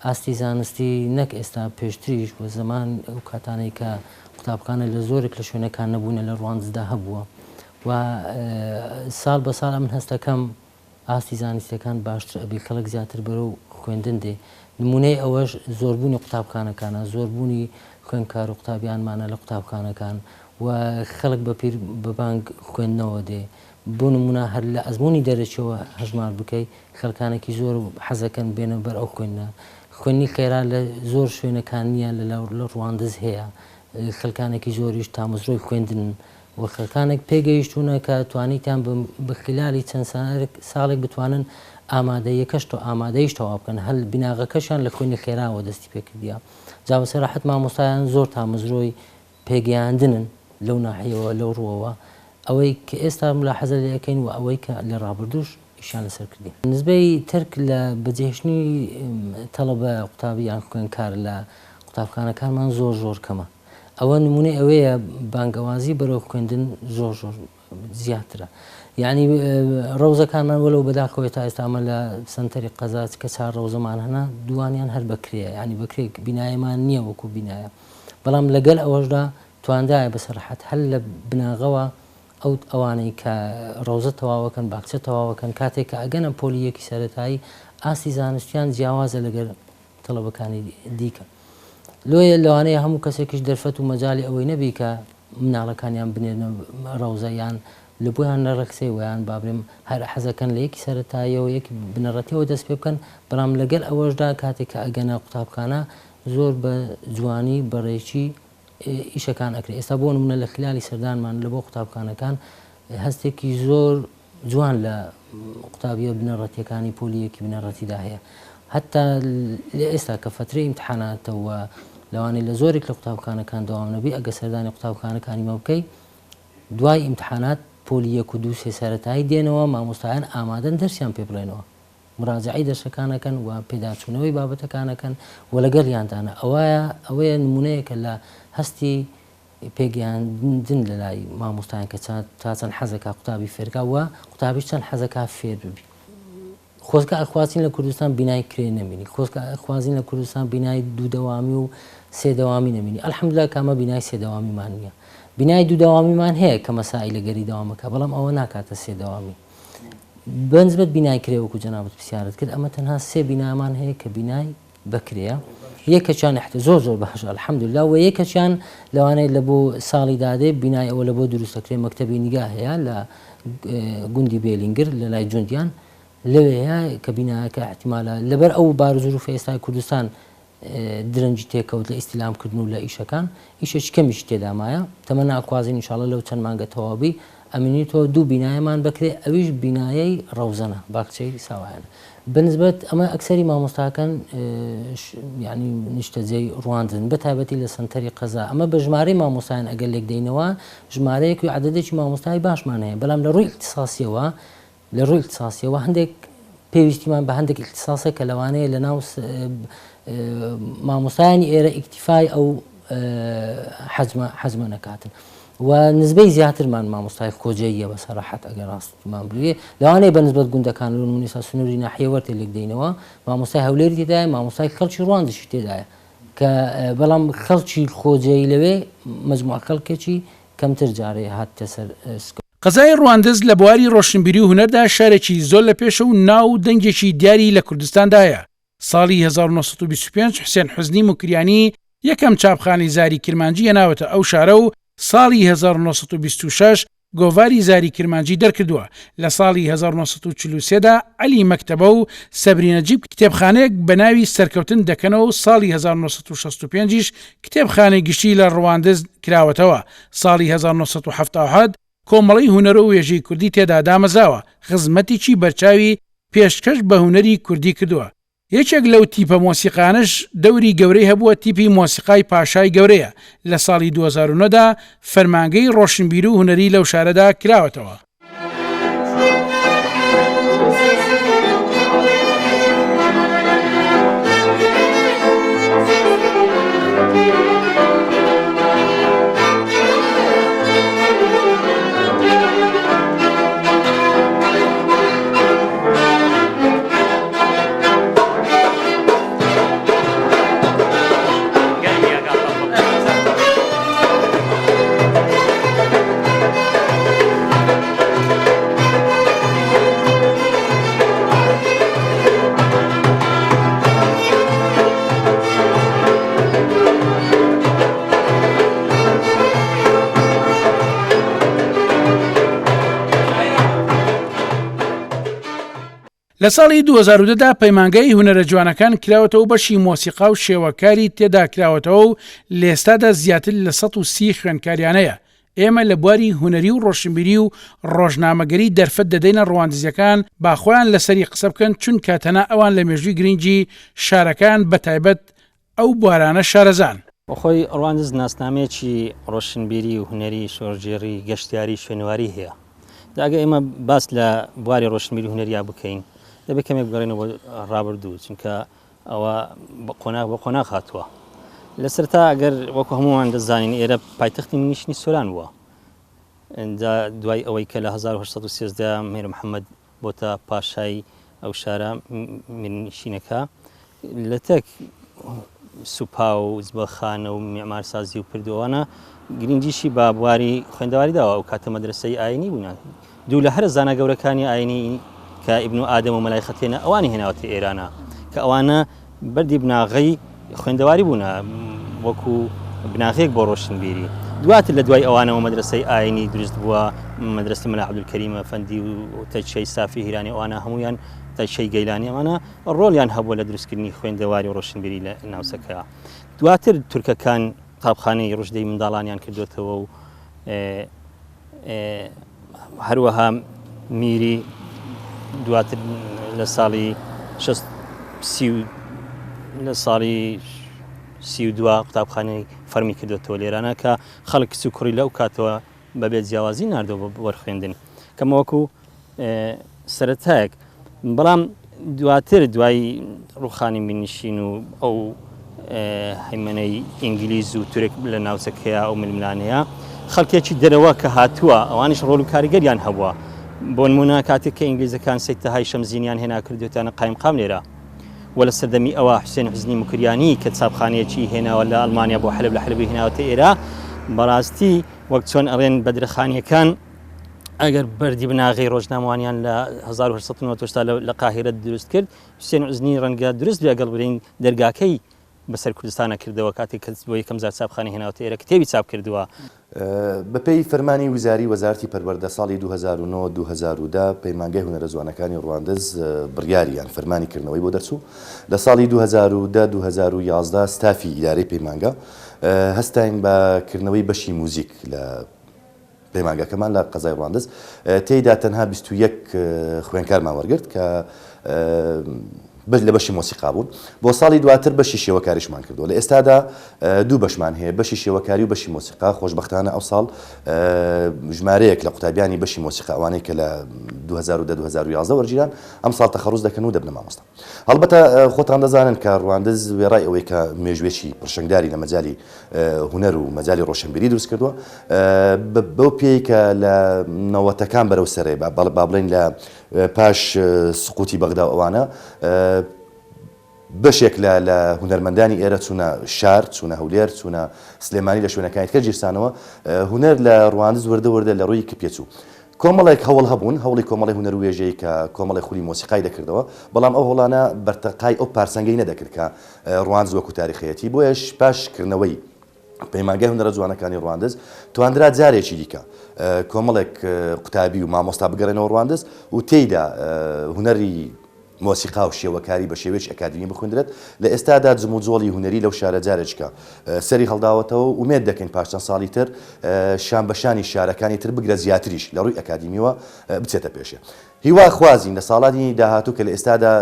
ئاستی زانستی نەک ئێستا پێشتریش و زەمان ئەو کاتانەی کە قوتابخانە لە زۆرێک لە شوێنەکان نەبوونە لە ڕواندزدا هەبووە و ساڵ بە ساڵ ئەمن هەستەکەم ئاستی زانستیەکان باشتر ئەبی خەڵک زیاتر بەرەو خوێندن دێ نمونەی ئەوەش زۆربوونی قوتابخانەکانە زۆربوونی خوێندکار و قوتابیانمانە لە قوتابخانەکان و خەڵک بە پیر بە بانگ خوێندنەوە دێ بۆ نمونە هەر لە ئەزموونی دەرەکیەوە هەژمار بکەی خەڵکانێکی زۆر حەزەکەن بێنە بەر ئەو خوێندنە خوێندنی خێرا لە زۆر شوێنەکان نییە لە لە ڕواندز هەیە خەڵکانێکی زۆریش تامەزرۆی خوێندنن و خەڵکانێک پێگەیشتوونە کە توانیتیان بە خلالی چەند ساڵێک بتوانن ئامادەییەکەش ئامادەیش تەواو بکەن هەر بیناغەکەشیان لە خوێندنی خێراوە دەستی پێکردیە جا بە سەراحەت مامۆستایان زۆر تامەزرۆی پێگەیاندنن لەو ناحیەوە لەو ڕووەوە ئەوەی کە ئێستا ملاحەزە لێ ئەکەین و ئەوەی کە لە ڕابردووش ئیشیان لەسەر کردین. نسبەی تەرک لە بەجێهێشتنی تەڵەبە قوتابی یان خوێندکار لە قوتابخانەکانمان زۆر زۆر کەمە. ئەوە نمونەی ئەوەیە بانگەوازی بەرەو خوێندن زۆر زۆر زیاترە. یعنی ڕەوزەکانمان وەلەو بەداخەوە تا ئێستا ئەمە لە سەنتەری قەزا کە چار ڕەوزەمان هەنا دووانیان هەر بەکرێیە یعنی بەکرێ بینایەمان نییە وەکو بینایە بەڵام لەگەل ئەوەشدا توانرایە بە سەرحەت هەر لە بناغەوە ئەو ئەوانەی کە ڕەوزە تەواوەکەن باخچە تەواوەکەن کاتێک کە ئەگەنە پۆلی یەکی سەرەتایی ئاستی زانستیان جیاوازە لەگەر تەڵەبەکانی دیکە. لۆیە لەوانەیە هەموو کەسێکیش دەرفەت و مەجالی ئەوەی نەبی کە مناڵەکانیان بنێرنە ڕەوزە یان لە بۆیان نەڕەخسێ وە یان با بڵێم هەر حەزەکەن لە یەکی سەرەتاییەوە یەکی بنەڕەتیەوە دەست پێ بکەن بەڵام لەگەل ئەوەشدا کاتێک کە ئەگەنە قوتابخانە زۆر بە جوانی بە ڕێکی ئیشەکان ئەکرێ ئێستا بۆ نمونە لە خلالی سەردانمان لە بۆ قوتابخانەکان هەستێکی زۆر جوان لە قوتابیە بنەڕەتیەکانی پۆلی یەکی بنەڕەتیدا هەیە هەتا لە ئێستا کە فەترەی ئیمتحاناتە و لەوانەیە لە زۆرێک لە قوتابخانەکان دەوام نەبی ئەگە سەردانی قوتابخانەکانی مە بکەی دوای ئیمتحانات پۆلی یەک و دوو سێ سەرەتایی دێنەوە مامۆستایان ئامادەن دەرسیان پێ بڵێنەوە مراجعەی دەرسەکان ئەکەن و پێداچوونەوەی بابەتەکان ئەکەن و لەگەڵیاندانە ئەوە ئەوەیە نمونەیەکە لە هەستی پێگەیاندن لەلای مامۆستایان کە تا چەند حەزەکا قوتابی فێرکا و قوتابیش چەند حەزەکا فێر ببی. خۆزگە ئەخوازین لە کوردستان بینای کرێ نەمینی خۆزگە ئەخوازین لە کوردستان بینای دوو دەوامی و سێ دەوامی نەمینی الحمدللە کامە بینای سێ دەوامیمان نییە بینای دوو دەوامیمان هەیە کە مەسائیلە گەری دەوامەکە بەڵام ئەوە ناکاتە سێ دەوامی بەنسبەت بینای کرێ وەکو جەنابت پرسیارت کرد ئەمە تەنها سێ بینامان هەیە کە بینای بەکرێیە یەکەکیان زۆر زۆر باشە الحمدللە و یەکەکیان لەوانەیە لە بۆ ساڵی دادێ بینای ئەوە لە بۆ دروست دەکرێت مەکتەبی نیگا هەیە لە گوندی بێلینگر لە لای جوندیان لەوێ کە بینایەکە احتیمالە لەبەر ئەو بارزروفە ئێستای کوردستان درەنگی تێکەوت لە ئیستیلام کردن و لە ئیشەکان ئیشێکی کەمیشی تێدا مایە تەمەنا ئەخوازین ان شاءاللە لەو چەند مانگە تەواو بی ئەمینیتەوە دوو بینایەمان بەکرێ ئەویش بینایەی ڕەوزەنە باخچەی ساوایانە بەنسبەت ئەمە ئەکسەری مامۆستاکان یعنی نیشتەجێی ڕواندزن بە تایبەتی لە سەنتەری قەزا ئەمە بە ژمارەی مامۆستایان ئەگەر لێک دەینەوە ژمارەیەک و عەدەدێکی مامۆستای باشمان هەیە بەڵام لە ڕووی ئیختیساسیەوە لە ڕووی ئیختیساسیەوە هەندێک پێویستیمان بە هەندێک ئیختیساسە کە لەوانەیە لە ناو مامۆستایانی ئێرە ئیکتیفای ئەو حەجمە حەجمە نەکاتن و نسبەی زیاترمان مامۆستای خۆجێیە بە سەراحەت ئەگەر ڕاستمان بوێ لەوانەیە بە نسبەت گوندەکان لە نمونە سنووری ناحیە وەرتێ لێک دەینەوە مامۆستای هەولێری تێدایە مامۆستای خەڵکی ڕواندزیشی تێدایە کە بەڵام خەڵکی خۆجێی لەوێ مەجموعە خەڵکێکی کەمتر جارێ هاتتە سەر سکە. قەزای ڕواندز لە بواری ڕۆشنبیری و هونەردا شارێکی زۆر لە پێشە و ناو و دەنگێکی دیاری لە کوردستاندا هەیە. ساڵی 1925 حوسێن حوزنی موکریانی یەکەم چاپخانەی زاری کرمانجی هێناوەتە ئەو شارە و ساڵی 1926 گۆڤاری زاری کرمانجی دەرکردووە، لە ساڵی 1943 دا عەلی مەکتەبە و سەبری نەجیب کتێبخانەیەک بە ناوی سەرکەوتن دەکەنەوە و ساڵی 1965 یش کتێبخانەی گشتی لە ڕواندز کراوەتەوە، ساڵی 1977 کۆمەڵەی هونەر و وێژەی کوردی تێدا دامەزراوە، خزمەتێکی بەرچاوی پێشکەش بە هونەری کوردی کردووە. یەکێک لەو تیپە مۆسیقانەش دەوری گەورەی هەبووە تیپی مۆسیقای پاشای گەورەیە، لە ساڵی 2009 دا فەرمانگەی ڕۆشنبیری و هونەری لەو شارەدا کراوەتەوە. لە ساڵی 2010 دا پەیمانگای هونەرە جوانەکان کراوەتەوە و بەشی مۆسیقا و شێوەکاری تێدا کراوەتەوە و لێستادا زیاتر لە 130 خوێندکاریان هەیە. ئێمە لە بواری هونەری و ڕۆشنبیری و ڕۆژنامەگەری دەرفەت دەدەینە ڕواندزییەکان با خۆیان لەسەری قسە بکەن چونکە تەنها ئەوان لە مێژووی گرنگی شارەکەیان بەتایبەت ئەو بوارانە شارەزان. خۆی ڕواندز ناسنامەیەکی ڕۆشنبیری و هونەری، شۆڕشگێڕی، گەشتیاری، شوێنەواری هەیە. جا ئەگەر ئێمە باس لە بواری ڕۆشنبیری و هونەریا بکەین، دەبێت کەمێک بگەڕێینەوە بۆ ڕابردوو، چونکە ئەوە قۆناغ بۆ قۆناغ هاتووە. لە سەرەتا ئەگەر وەکو هەموومان دەزانین ئێرە پایتەختی میرنشینی سۆران بووە. جا دوای ئەوەی کە لە 1813 میر محەممەد بۆتە پاشای ئەو شارە میرنشینەکە لە تەک سوپا و زبڵخانە و میعمارسازی و پردوانە گرنگیشی بە بواری خوێندەواری داوە ئەو کاتە مەدرسەی ئاینی بوونە دوو لە هەرە زانا گەورەکانی ئاینی کە ئیبن و ئادەم و مەلای خەتێنە ئەوانی هێناوەتە ئێرانە کە ئەوانە بەردی بناغەی خوێندەواری بوونە. وەکو بناغەیەک بۆ ڕۆشنبیری. دواتر لە دوای ئەوانەوە مەدرەسەی ئاینی دروست بووە، مەدرەسەی مەلا عەبدولکەریم ئەفەندی و تەکیەی سافی هیرانی ئەوانە هەموویان تەکیەی گەیلانی ئەمانە ڕۆڵیان هەبووە لە دروستکردنی خوێندەواری و ڕۆشنبیری لە ناوچەکە. دواتر تورکەکان قوتابخانەی ڕوشدەی منداڵانیان کردوێتەوە و هەروەها میری دواتر لە ساڵی لە ساڵی 32 قوتابخانەی فەرمی کردوێتەوە لێرانە کە خەڵک کچ و کوڕی لەو کاتەوە بەبێ جیاوازی ناردەوە بۆ وەرخوێندن کەمە وەکو سەرەتایەک بەڵام دواتر دوای ڕوخانی مینشین و ئەو هەیمەنەی ئینگلیز و تورک لە ناوچەکەیە ئەو ململانەیە خەڵکێکی دەرەوە کە هاتووە ئەوانیش ڕۆل و کاریگەریان هەبووە بۆ نمونە کاتێک کە ئینگلیزەکان سید تەهای شەمزینیان هێنا کردوێتانە قایمقام لێرە و لە سەردەمی ئەوە حوسێن حوزنی موکریانی کە چاپخانەیەکی هێناوە لە ئەڵمانیا بۆ حەلەب لە حەلەبی هێناوەتە ئێرە بەڕاستی وەک چۆن ئەڵێن بەدرخانیەکان ئەگەر بەردی بناغەی ڕۆژنامەوانیان لە 1970 لە قاهیرە دروست کرد حوسێن عوزنی ڕەنگە دروست بێ ئەگەڵ برین دەرگاکەی بەسەر کوردستانە کردەوە کاتێک کە بۆ یەکەم جار چاپخانەی هێناوەتە ئێرە کتێبی چاپ کردووە. بەپێی فەرمانی وزاری وەزارەتی پەروەردە ساڵی 2009 2010 پەیمانگای هونەرە جوانەکانی ڕواندز بڕیاری یان فەرمانی کردنەوەی بۆ دەرچوو لە ساڵی 2010 2011 ستافی ئیدارەی پەیمانگا هەستاین بە کردنەوەی بەشی موزیک لە پەیمانگاکەمان لە قەزای ڕواندز تێیدا تەنها 21 خوێنکارمان وەرگرت کە لە بەشی مۆسیقا بوون بۆ ساڵی دواتر بەشی شێوەکاریشمان کردووە لە ئێستادا دوو بەشمان هەیە بەشی شێوەکاری و بەشی مۆسیقا خۆشبەختانە ئەو ساڵ ژمارەیەک لە قوتابیانی بەشی مۆسیقا ئەوانەی کە لە 2010 2011 وەرگیران ئەم ساڵ تەخەڕوز دەکەن و دەبنە مامۆستا هەڵبەتە خۆتان دەزانن کە ڕواندز وێڕای ئەوەی کە مێژوێکی پڕشنگداری لە مەجالی هونەر و مەجالی ڕۆشنبیری دروست کردووە بەو پێی کە لە نەوەتەکان بەرەو سەرێ با بڵێین لە پاش سقوتی بەغدا و ئەوانە بەشێک لە لە هونەرمەندانی ئێرە چوونە شار چوونە هەولێر چوونە سلێمانی لە شوێنەکانی تکە گیرسانەوە هونەر لە ڕواندز وردە وردە لە ڕووی کپێچوو کۆمەڵێک هەوڵ هەبوون، هەوڵی کۆمەڵەی هونەر و وێژەیی کە کۆمەڵێک خولی مۆسیقای دەکردەوە، بەڵام ئەو هەوڵانە بەرتەقای ئەو پارسەنگەی نەدەکرد کە ڕواندز وەکو تاریخەیەتی، بۆیەش پاش کردنەوەی پەیمانگای هونەرە جوانەکانی ڕواندز تواندرا جارێکی دیکە کۆمەڵێک قوتابی و مامۆستا بگەڕێنەوە ڕواندز و تێیدا هونەری مۆسیقا و شێوەکاری بە شێوەیەکی ئەکادیمی بخوێندرێت، لە ئێستادا جموجۆڵی هونەری لەو شارە جارێکیکە سەری هەڵداوەتەوە و ئومێد دەکەین پاش چەند ساڵی تر شان بە شانی شارەکانی تر بگرە زیاتریش لە ڕووی ئەکادیمیەوە بچێتە پێشێ. هیوا خوازین لە ساڵانی داهاتوو کە لە ئێستادا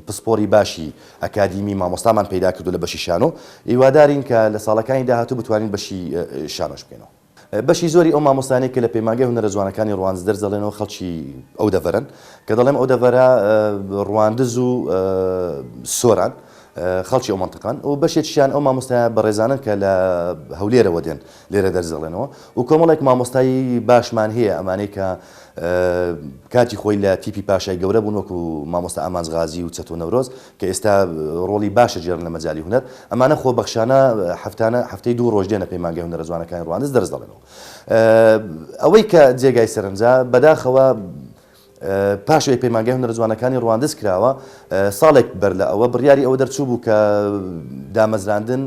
پسپۆری باشی ئەکادیمی مامۆستامان پەیدا کردووە لە بەشی شانۆ، هیوادارین کە لە ساڵەکانی داهاتوو بتوانین بەشی شانۆش بکەینەوە. بەشی زۆری ئەو مامۆستایانەی کە لە پەیمانگای هونەرە جوانەکانی ڕواندز دەرس دەڵێنەوە خەڵکی ئەو دەڤەرەن. کە دەڵێم ئەو دەڤەرە ڕواندز و سۆران خەڵکی ئەو مەنتقەن و بەشێکیشیان ئەو مامۆستایە بەڕێزانەن کە لە هەولێرەوە دێن لێرە دەرس دەڵێنەوە و کۆمەڵێک مامۆستای باشمان هەیە ئەمانەی کە کاتی خۆی لە تیپی پاشای گەورە بوون وەکو مامۆستا ئامانج غازی و چەتۆ نەورۆز کە ئێستا ڕۆڵی باش ئەگێڕن لە مەجالی هونەر، ئەمانە خۆبەخشانە هەفتانە هەفتەی دوو ڕۆژ دێنە پەیمانگای هونەرە جوانەکانی ڕواندز دەرس دەڵێنەوە. ئەوەی کە جێگای سەرنجە بەداخەوە پاش ئەوەی پەیمانگای هونەرە جوانەکانی ڕواندز کراوە ساڵێک بەر لە ئەوە بڕیاری ئەوە دەرچوو بوو کە دامەزراندن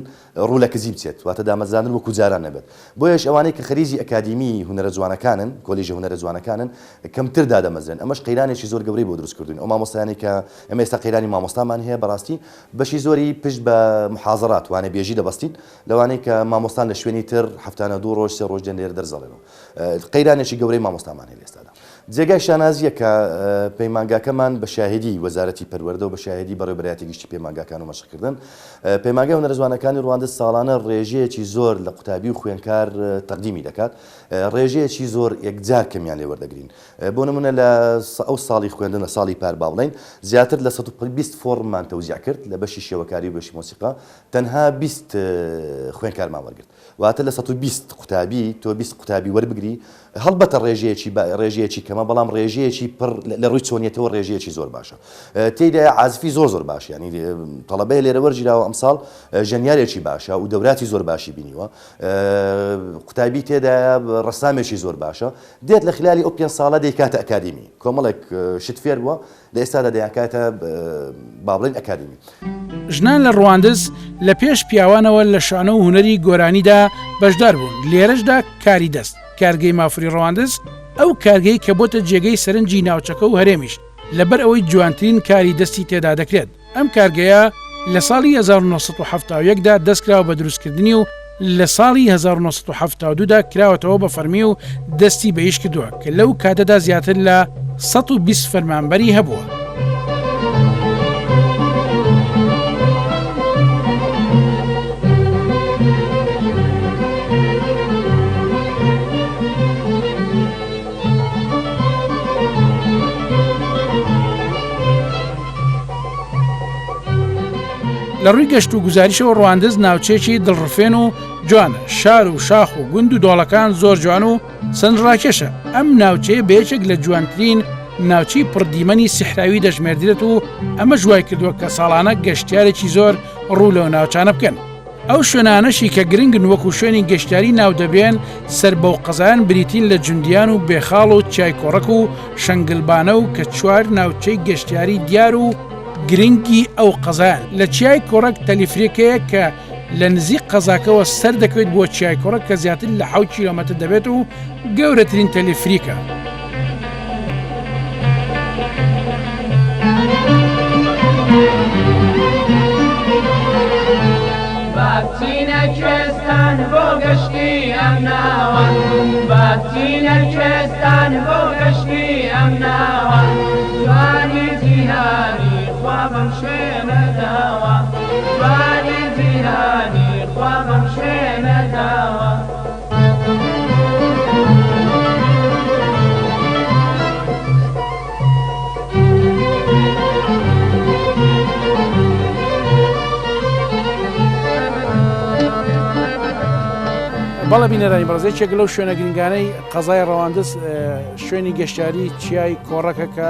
ڕوو لە کزی بچێت، واتە دامەزراندن وەکو جاران نەبێت. بۆیەش ئەوانەی کە خەریکی ئەکادیمی هونەرە جوانەکانن، کۆلیژی هونەرە جوانەکانن، کەمتر دادەمەزرێن. ئەمەش قەیرانێکی زۆر گەورەی بۆ دروست کردووین. ئەو مامۆستایانەی کە ئێمە ئێستا قەیرانی مامۆستامان هەیە، بەڕاستی بەشی زۆری پشت بە محازەرات، وانەبێژی دەبەستین، لەوانەی کە مامۆستان لە شوێنی تر هەفتانە دوو ڕۆژ، سێ ڕۆژ دێن لێرە دەرس دەڵێنەوە. قەیرانێکی گەورەی مامۆستامان هەیە لە ئێستادا. جێگای شانازییە کە پەیمانگاکەمان بە شاهیدی وەزارەتی پەروەردە و بە شاهیدی بەڕێوەبەرایەتی گشتی پەیمانگاکان و مەشقکردن، پەیمانگای هونەرە جوانەکانی ڕواندز ساڵانە ڕێژەیەکی زۆر لە قوتابی و خوێندکار تەقدیمی دەکات، ڕێژەیەکی زۆر یەکجار کەمیان لێ وەردەگرین. بۆ نموونە لە ئەو ساڵی خوێندن لە ساڵی پار با بڵێین زیاتر لە 120 فۆڕممان تەوزیع کرد لە بەشی شێوەکاری و بەشی مۆسیقا تەنها 20 خوێندکارمان وەرگرت. واتە لە 120 قوتابی تۆ 20 قوتابی وەربگری هەڵبەتە ڕێژەیەکی با ڕێژەیەکی کەمە بەڵام ڕێژەیەکی پڕ لە ڕووی چۆنیەتەوە ڕێژەیەکی زۆر باشە تێیدا عازفی زۆر زۆر باش یانی تەڵەبەیە لێرە وەرگیراوە ئەمساڵ ژەنیارێکی باشە و دەوراتی زۆر باشی بینیوە قوتابی تێدایە ڕەسامێکی زۆر باشە دێت لە خلالی ئەو پێنج ساڵە دەیکاتە ئەکادیمی کۆمەڵێک شت فێر بووە لە ئێستادا دەیانکاتە با بڵێین ئەکادیمی. ژنان لە ڕواندز لە پێش پیاوانەوە لە شانۆ و هونەری گۆرانیدا بەشدار بوون، لێرەشدا کاری دەست، کارگەی مافوری ڕواندز، ئەو کارگەی کە بۆتە جێگەی سەرنجی ناوچەکە و هەرێمیش، لەبەر ئەوەی جوانترین کاری دەستی تێدا دەکرێت. ئەم کارگەیە لە ساڵی 1971 دا دەستکراوە بە دروستکردنی و لە ساڵی 1972 دا کراوەتەوە بە فەرمی و دەستی بە ئیش کردووە کە لەو کاتەدا زیاتر لە 120 فەرمانبەری هەبووە. لە ڕووی گەشت و گوزاریشەوە ڕواندز ناوچەیەکی دڵڕفێن و جوانە، شار و شاخ و گوند و دۆڵەکان زۆر جوان و سەرنجڕاکێشە، ئەم ناوچەیە بە یەکێک لە جوانترین ناوچەی پڕ دیمەنی سیحراوی دەژمێردرێت و ئەمەش وایکردووە کە ساڵانە گەشتیارێکی زۆر ڕوو لەو ناوچانە بکەن. ئەو شوێنانەشی کە گرنگن وەکو شوێنی گەشتیاری ناودەبرێن سەر بەو قەزایان بریتین لە جوندیان و بێخاڵ و چیای کۆڕەک و شەنگلبانە و کە چوار ناوچەی گەشتیاری دیار و گرنگی ئەو قەزایان. لە چیای کۆڕەک تەلیفریک هەیە کە لە نزیک قەزاکەوە سەردەکەوێت بۆ چیای کۆڕەک کە زیاتر لە حەوت کیلۆمەتر دەبێت و گەورەترین تەلیفریکە. بەڵێ بینەرانی بەڕێز یەکێک لەو شوێنە گرنگانەی قەزای ڕەواندز شوێنی گەشتیاری چیای کۆڕەکە کە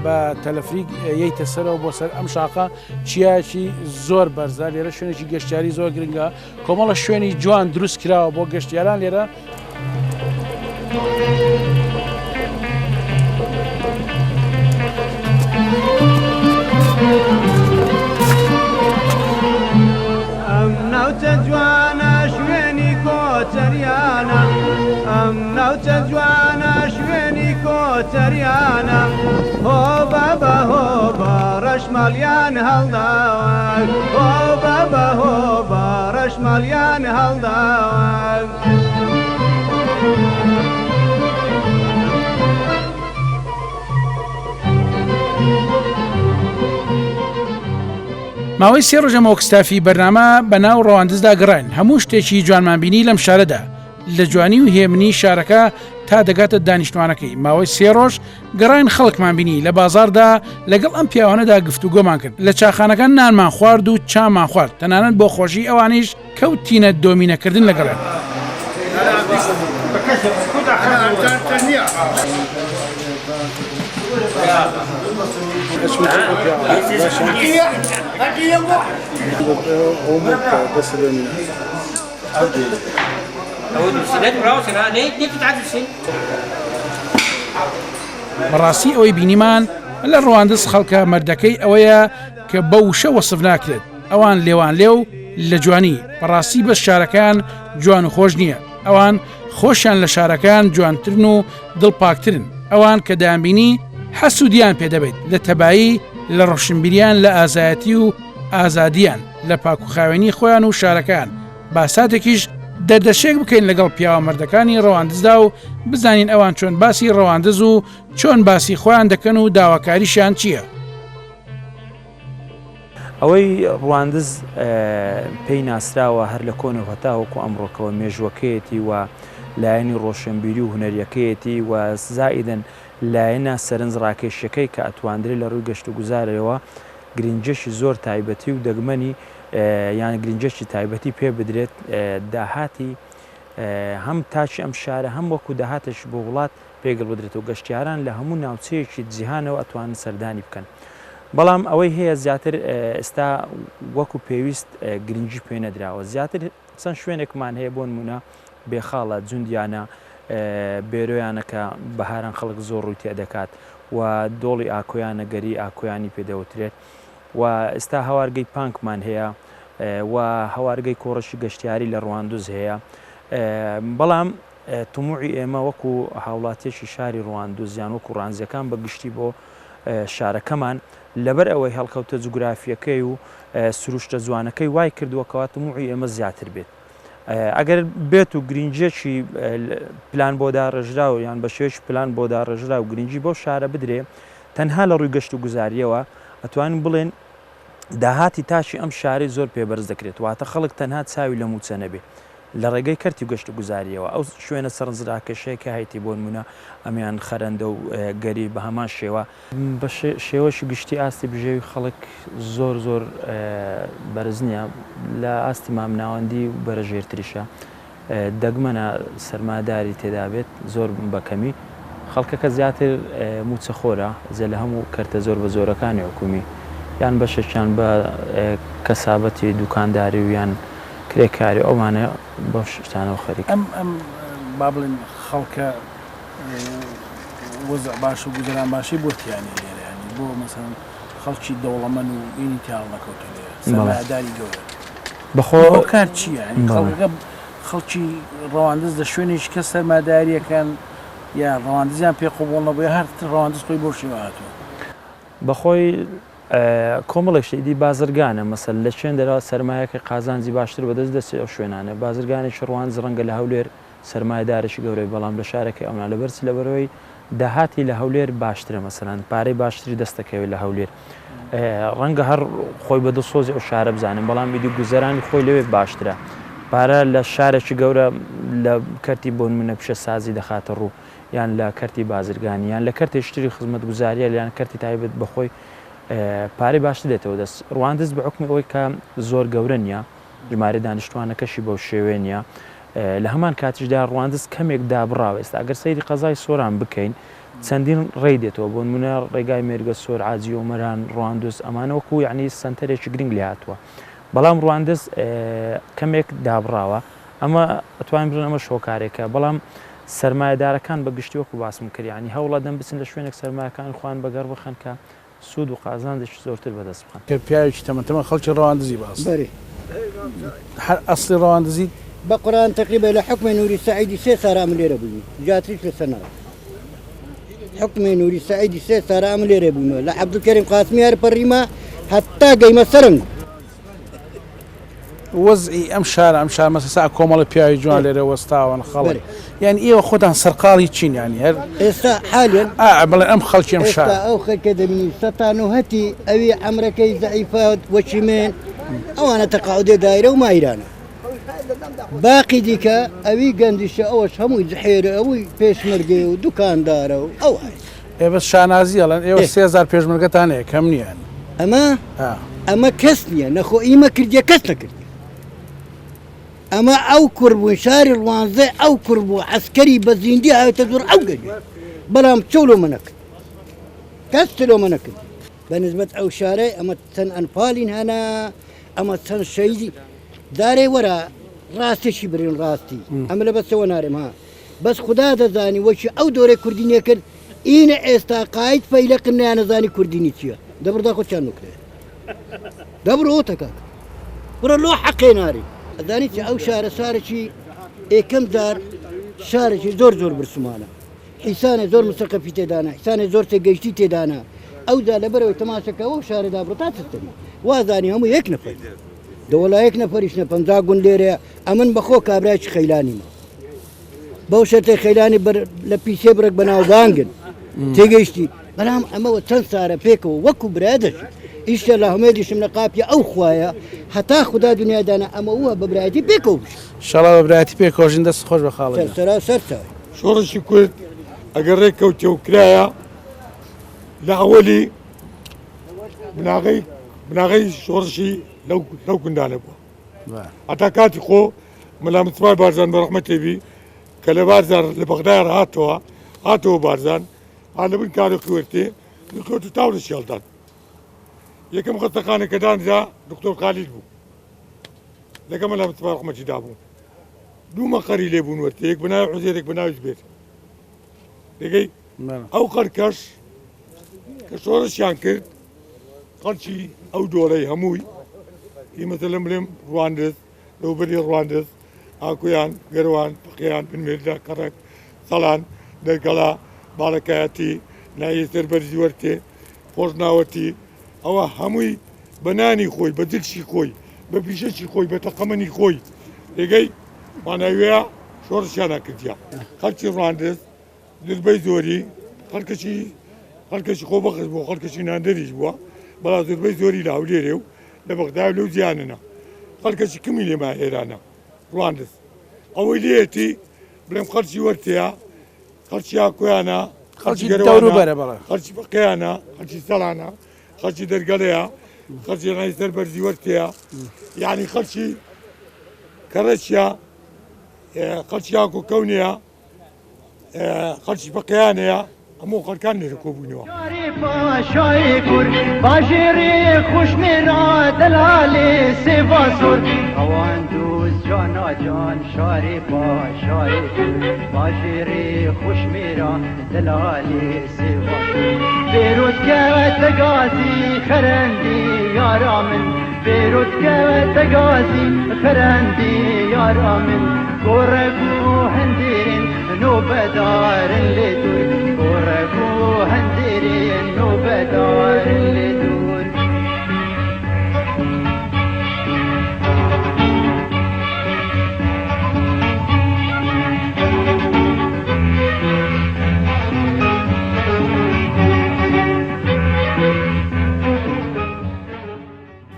بە تەلەفریک یەیتە سەرەوە بۆ سەر ئەم شاخە چیایەکی زۆر بەرزە لێرە شوێنێکی گەشتیاری زۆر گرنگە کۆمەڵە شوێنی جوان دروست کراوە بۆ گەشتیاران لێرە. ئەم ناوچە جوانە شوێنی کۆچەریانە ئەم ناوچە جوانە شوێنی کۆچەریانە هۆ بابە هۆ بە ڕەشماڵیان هەڵداوە هۆ بابە هۆ بە ڕەشماڵیان هەڵداوە. ماوەی سێ ڕۆژە مۆک ستافی بەرنامە بە ناو ڕەواندزدا گەڕاین هەموو شتێکی جوانمان بینی لەم شارەدا لە جوانی و هێمنی شارەکە تا دەگاتە دانیشتوانەکەی ماوەی سێ ڕۆژ گەڕاین خەڵکمان بینی لە بازاڕدا لەگەڵ ئەم پیاوانەدا گفتوگۆمان کرد لە چاخانەکان نانمان خوارد و چامان خوارد تەنانەت بۆ خۆشی ئەوانیش کەوتینە دۆمینەکردن لەگەڵیان. بەڕاستی ئەوەی بینیمان لە ڕواندز خەڵکە مەردەکەی ئەوەیە کە بە وشە وەسف ناکرێت ئەوان لێوان لێو لە جوانی بەڕاستی بەس شارەکەیان جوان و خۆش نییە ئەوان خۆشیان لە شارەکان جوانترن و دڵ پاکترن ئەوان کە دەیانبینی حەسوودیان پێدەبیت لە تەبایی لە ڕۆشنبیریان لە ئازایەتی و ئازادیان لە پاکوخاوێنی خۆیان و شارەکان با ساتێکیش دەردەشێک بکەین لەگەڵ پیاوە مەردەکانی ڕەواندزدا و بزانین ئەوان چۆن باسی ڕەواندز و چۆن باسی خۆیان دەکەن و داواکاریشیان چییە. ئەوەی ڕواندز پێی ناسراوە هەر لە کۆنەوە هەتاوەکو ئەمڕۆکەوە مێژووەکەیەتی و لایەنی ڕۆشنبیری و هونەریەکەیەتی و زائیدەن لایەنە سەرنج ڕاکێشیەکەی کە ئەتواندرێ لە ڕووی گەشتوگوزارەوە گرنگیەکی زۆر تایبەتی و دەگمەنی یان گرنگیەکی تایبەتی پێ بدرێت داهاتی هەم تاکی ئەم شارە هەم وەکو داهاتێکی بۆ وڵات پێگڵ بدرێت و گەشتیاران لە هەموو ناوچەیەکی جیهانەوە ئەتوانن سەردانی بکەن بەڵام ئەوەی هەیە زیاتر ئێستا وەکو پێویست گرنگی پێ نەدراوە زیاتر چەند شوێنێکمان هەیە بۆ نمونە بێخاڵە جوندیانە بێرۆیانە کە بەهاران خەڵک زۆر ڕووی تێ دەکات و دۆڵی ئاکۆیانە گەری ئاکۆیانی پێ دەوترێت. و ئێستا هەوارگەی پانکمان هەیە و هەوارگەی کۆڕشی گەشتیاری لە ڕواندز هەیە بەڵام تموعی ئێمە وەکو هاوڵاتیەکی شاری ڕواندز یان وەکو ڕانزیەکان بە گشتی بۆ شارەکەمان لەبەر ئەوەی هەڵکەوتە جوگرافیەکەی و سروشتە جوانەکەی وای کردووە کەوا تموعی ئێمە زیاتر بێت. ئەگەر بێت و گرنگیەکی پلان بۆ داڕێژراو یان بە شێوەیەکی پلان بۆ داڕێژراو گرنگی بەو شارە بدرێ تەنها لە ڕووی گەشت و گوزاریەوە ئەتوانین بڵێن داهاتی تاکی ئەم شارەی زۆر پێ بەرز دەکرێت واتە خەڵک تەنها چاوی لە مووچە نەبێ لە ڕێگەی کەرتی گەشت و گوزاریەوە ئەو شوێنە سەرنجراکێشەیە کە هەیتی بۆ نمونە ئەمیان خەرەندە و گەری بە هەمان شێوە بە شێوەکی گشتی ئاستی بژێوی خەڵک زۆر زۆر بەرز نییە، لە ئاستی مامناوەندی و بەرەژێرتریشە. دەگمەنە سەرمایەداری تێدا بێت، زۆر بە کەمی. خەڵکەکە زیاتر مووچەخۆرە، جە لە هەموو کەرتە زۆر بە زۆرەکانی حکوومی، یان بەشێکیان بە کەسابەتی دووکانداری و یان کرێکاری و ئەوانە بەو شتانەوە خەریکن. ئەم ئەم با بڵێین خەڵکە وەزع باش و گوزەران باشی بۆ تیا نیە لێرە یانی بۆ مەسەلەن خەڵکی دەوڵەمەن و ئینی تیا هەڵنەکەوتوە لێرە سەرمایەداری گەورە بەخۆ هۆکار چییە یانی خەڵکەکە خەڵکی ڕەواندز لە شوێنێکی کە سەرماداریەکەن یا ڕەواندزیان پێ قبوڵ نەبوو یا هەر ڕەواندز خۆی بەو شێوە هاتووە؟ بەخۆی کۆمەڵێک شت ئیدی بازرگانە مەسەل لە چێن دەرا سەرمایەکەی قازانجی باشتر بەدەست دەچێت ئەو شوێنانە بازرگانێکی ڕواندز ڕەنگە لە هەولێر سەرمایەدارێکی گەورەی بەڵام لە شارەکەی ئەونا لەبەر چ لەبەرئەوەی داهاتی لە هەولێر باشترە مەسەلەن پارەی باشتری دەست دەکەوێت لە هەولێر ڕەنگە هەر خۆی بە دڵسۆزی ئەو شارە بزانن بەڵام ئیدی گوزەرانی خۆی لەوێ باشترە پارە لە شارێکی گەورە لە کەرتی بۆ نمونە پیشەسازی دەخاتە ڕوو یان لە کەرتی بازرگانی یان لە کەرتێکی تری خزمەتگوزاریە یان کەرتی تایبەت بەخۆی پارەی باشتر دێتەوە دەست ڕواندز بە حوکمی ئەوەی کە زۆر گەورە نییە ژمارەی دانیشتوانەکەشی بەو شێوەیە نییە، لە هەمان کاتیشدا ڕواندز کەمێک دابڕاوە، ئێستا ئەگەر سەیری قەزای سۆران بکەین چەندین ڕێی دێتەوە، بۆ نموونە ڕێگای مێرگەسۆر، عاجی ئۆمەران، ڕواندز، ئەمانە وەکو یەعنی سەنتەرێکی گرنگ لێهاتووە، بەڵام ڕواندز کەمێک دابڕاوە، ئەمە ئەتوانین بڵێین ئەمەش هۆکارێکە، بەڵام سەرمایەدارەکان بە گشتی وەکو باسم کرد یەعنی هەوڵەدەن بچن لە شوێنێک سەرمایەکانی خۆیان بەگەڕ بخەن کە سوود و قازانجێکی زۆرتر بەدەست بخەن. کە پیاوێکی تەمەن تەمەن خەڵکی ڕەواندزی بە ئەسڵ. بەری. هەر ئەسڵی ڕەواندزیت؟ بە قورئان تەقریبا لە حوکمی نوری سەعیدی سێ سارە ئەمن لێرە بووین زیاتریش لە سەر ناوە حوکمی نوری سەعیدی سێ سارە ئەمن لێرە بوومە لە عەبدولکەریم قاسمی هەر پەڕیمە هەتا گەیمە سەرنگ. وەزعی ئەم شارە ئەم شار مەسە سا کۆمەڵە پیاوی جوان لێرە وەستاون خەڵک یان ئێوە خۆتان سەرقاڵی چین یانی هەر ئێستا حالیەن ئا بڵێ ئەم خەڵکی ئەم شار ئێستا ئەو خەلکە دەبینی سەتانوهەتی ئەوی عەمرەکەی زەعیفە وەکی من ئەوانە تەقاعودێ دایرە و مایرانە باقی دیکە ئەوی گەنجیشە ئەوەش هەمووی جحێرە ئەوی پێشمەرگەیە و دوکاندارە و ئەو ئێ بەس شانازی ئەڵێن ئێوە 3000 پێشمەرگەتان هەیە کەم نییە ئەمە ئەمە کەس نییە نەخۆ ئیمە کردیە کەس نەکردیە ئەمە ئەو کوڕ بوون شاری ڕوانزێ ئەو کوڕ بوو عەسکەری بە زیندی هاوێتە زۆر ئەو گەلی بەڵام چۆ لۆمە نەکرد کەس لۆمە نەکرد بە نسبەت ئەو شارەی ئەمە چەند ئەنفالین هەنا ئەمە چەند شەیدی دارێ وەرە ڕاستێکی برین ڕاستی ئەمە لە بەسەوە نارێم ها بەس خودا دەزانی وەکی ئەو دۆرەی کوردی نەکرد ئینە ئێستا قاید فەیلەقن نیانەزانی کوردینی چییە دەبڕ داخۆ چیان نوکرێ دەبڕۆ تەکات بڕە لۆ حەقێ ناری ئەزانی چی ئەو شارە شارێکی ئێکەم جار شارێکی زۆر زۆر برسمانە حیسانێ زۆر مسەقەفی تێدانە حیسانێ زۆر تێگەیشتی تێدانە ئەوجا لەبەرەوەی تەماشەکە ئەو شارەدا بڕۆ تا چستنی وازانی هەموو یەک نەفەر دەوەڵا یەک نەفەریش نە 50 گوند لێرەیە ئەمن بەخۆ کابرایکی خەیلانیمە بەو شەرتەی خەیلانی بەر لە پیسێ بڕێک بەناوبانگن تێگەیشتی بەڵام ئەمەوە چەند سارە پێکەوە وەکو برا دەژی ئیشە لە هەمێدیشم لە قاپی ئەو خوایە هەتا خودا دنیای دانا ئەمە وە بە برایەتی پێکەوە بژین. شەڵا بە برایەتی پێکەوە ژین دەست خۆش بە خاڵە گیان. سەرا سەر چاوی. شۆڕشی کورد ئەگەر ڕێک کەوتێ و کرایە لە ئەوەلی بناغەی بناغەی شۆڕشی لەو لەو گوندانە بووە هەتا کاتی خۆ مەلا مستەفای بارزان بە ڕەحمەتێ بی کە لە بارزان لە بەغدای هاتەوە هاتەوە بارزان ها لە بن کارە خوێرتێ خوێرت و تاولە شێڵدان یەکەم خەستەخانە کە دانرا دکتۆر خالید بوو لەگە مەلا مستەفا ڕەحمەتی دابوو دوو مەقەری لێ بوون وەرتێ یەک بە ناوی عوزێرێک بە ناوی زبێر دەگەی ئەو خەرکەش کە شۆڕشیان کرد خەڵکی ئەو دۆڵەی هەمووی هی مەسەلەن بڵێم ڕواندز، دەوروبەری ڕواندز، ئاکۆیان، گەروان، فەقێیان، بنمێردە، کەڕەک، سەڵان، دەرگەڵا، باڵەکایەتی، ناحیەی سەربەرزی وەرتێ، خۆشناوەتی، ئەوە هەمووی بە نانی خۆی، بە جلشی خۆی، بە پیشەکی خۆی، بە تەقەمەنی خۆی رێگەی ماناویە شۆڕشیانە کردیە. خەڵکی ڕواندز زۆربەی زۆری خەڵکەکی خەڵکەکی خۆبەخش بووە، خەڵکەکی ناندەریش بووە، بەڵام زۆربەی زۆری لە هەولێرێ و لە بەغدا و لەو جیانەنە. خەڵکەکی کمی لێ مایە ئێرانە ڕواندز. ئەوەی لێیەتی بڵێم خەڵکی وەرتەیە، خەڵکی ئاکۆیانە، خەڵکی دەوروبەرە، بەڵێ. خەڵکی فەقێیانە، خەڵکی سەڵانە، خەڵکی دەرگەڵەیە، خەڵکی ڕای سەر بەرزی وەرتەیە، یعنی خەڵکی کەڕەچیە، خەڵکی ئاکۆ کەونەیە، خەڵکی فەقێیانەیە، هەموو خەڵکان لێرە کۆبووینەوە.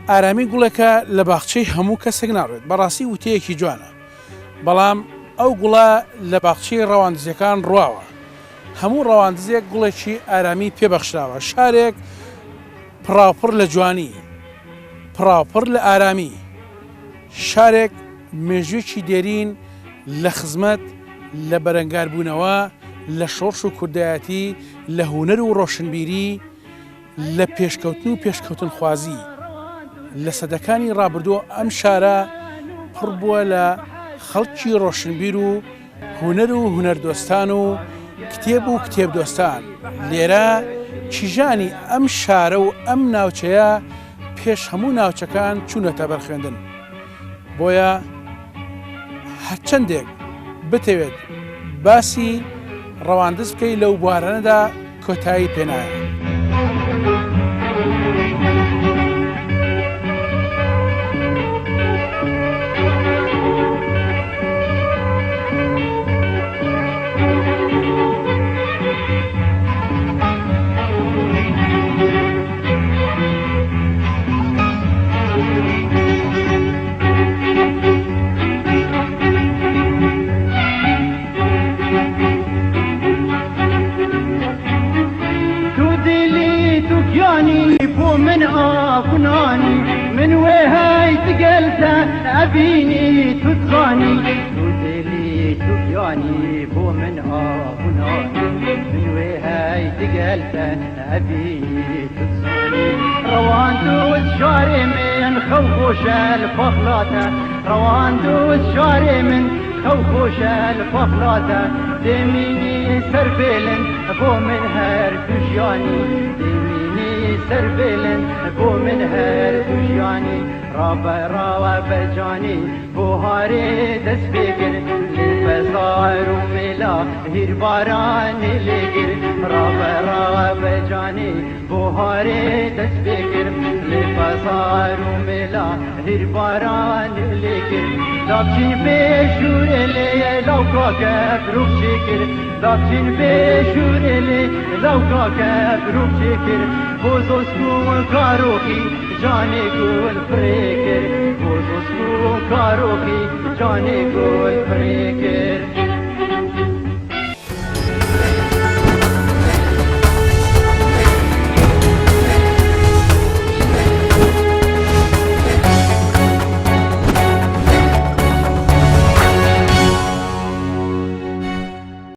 ئارامی گوڵێکە لە باخچەی هەموو کەسێک ناڕوێت، بەڕاستی وتەیەکی جوانە، بەڵام ئەو گوڵە لە باخچەی ڕەواندزیەکان ڕواوە، هەموو ڕەواندزێک گوڵێکی ئارامی پێ بەخشراوە، شارێک پڕاوپڕ لە جوانی، پڕاوپڕ لە ئارامی، شارێک مێژوویەکی دێرین لە خزمەت، لە بەرەنگاربوونەوە، لە شۆڕش و کوردایەتی، لە هونەر و ڕۆشنبیری، لە پێشکەوتن و پێشکەوتنخوازی، لە سەدەکانی ڕابردوو ئەم شارە پڕ بووە لە خەڵکی ڕۆشنبیر و هونەر و هونەردۆستان و کتێب و کتێبدۆستان، لێرە کیژانی ئەم شارە و ئەم ناوچەیە پێش هەموو ناوچەکان چوونەتە بەر خوێندن، بۆیە هەرچەندێک بتەوێت باسی ڕەواندز بکەی لەو بوارانەدا کۆتایی پێنایە.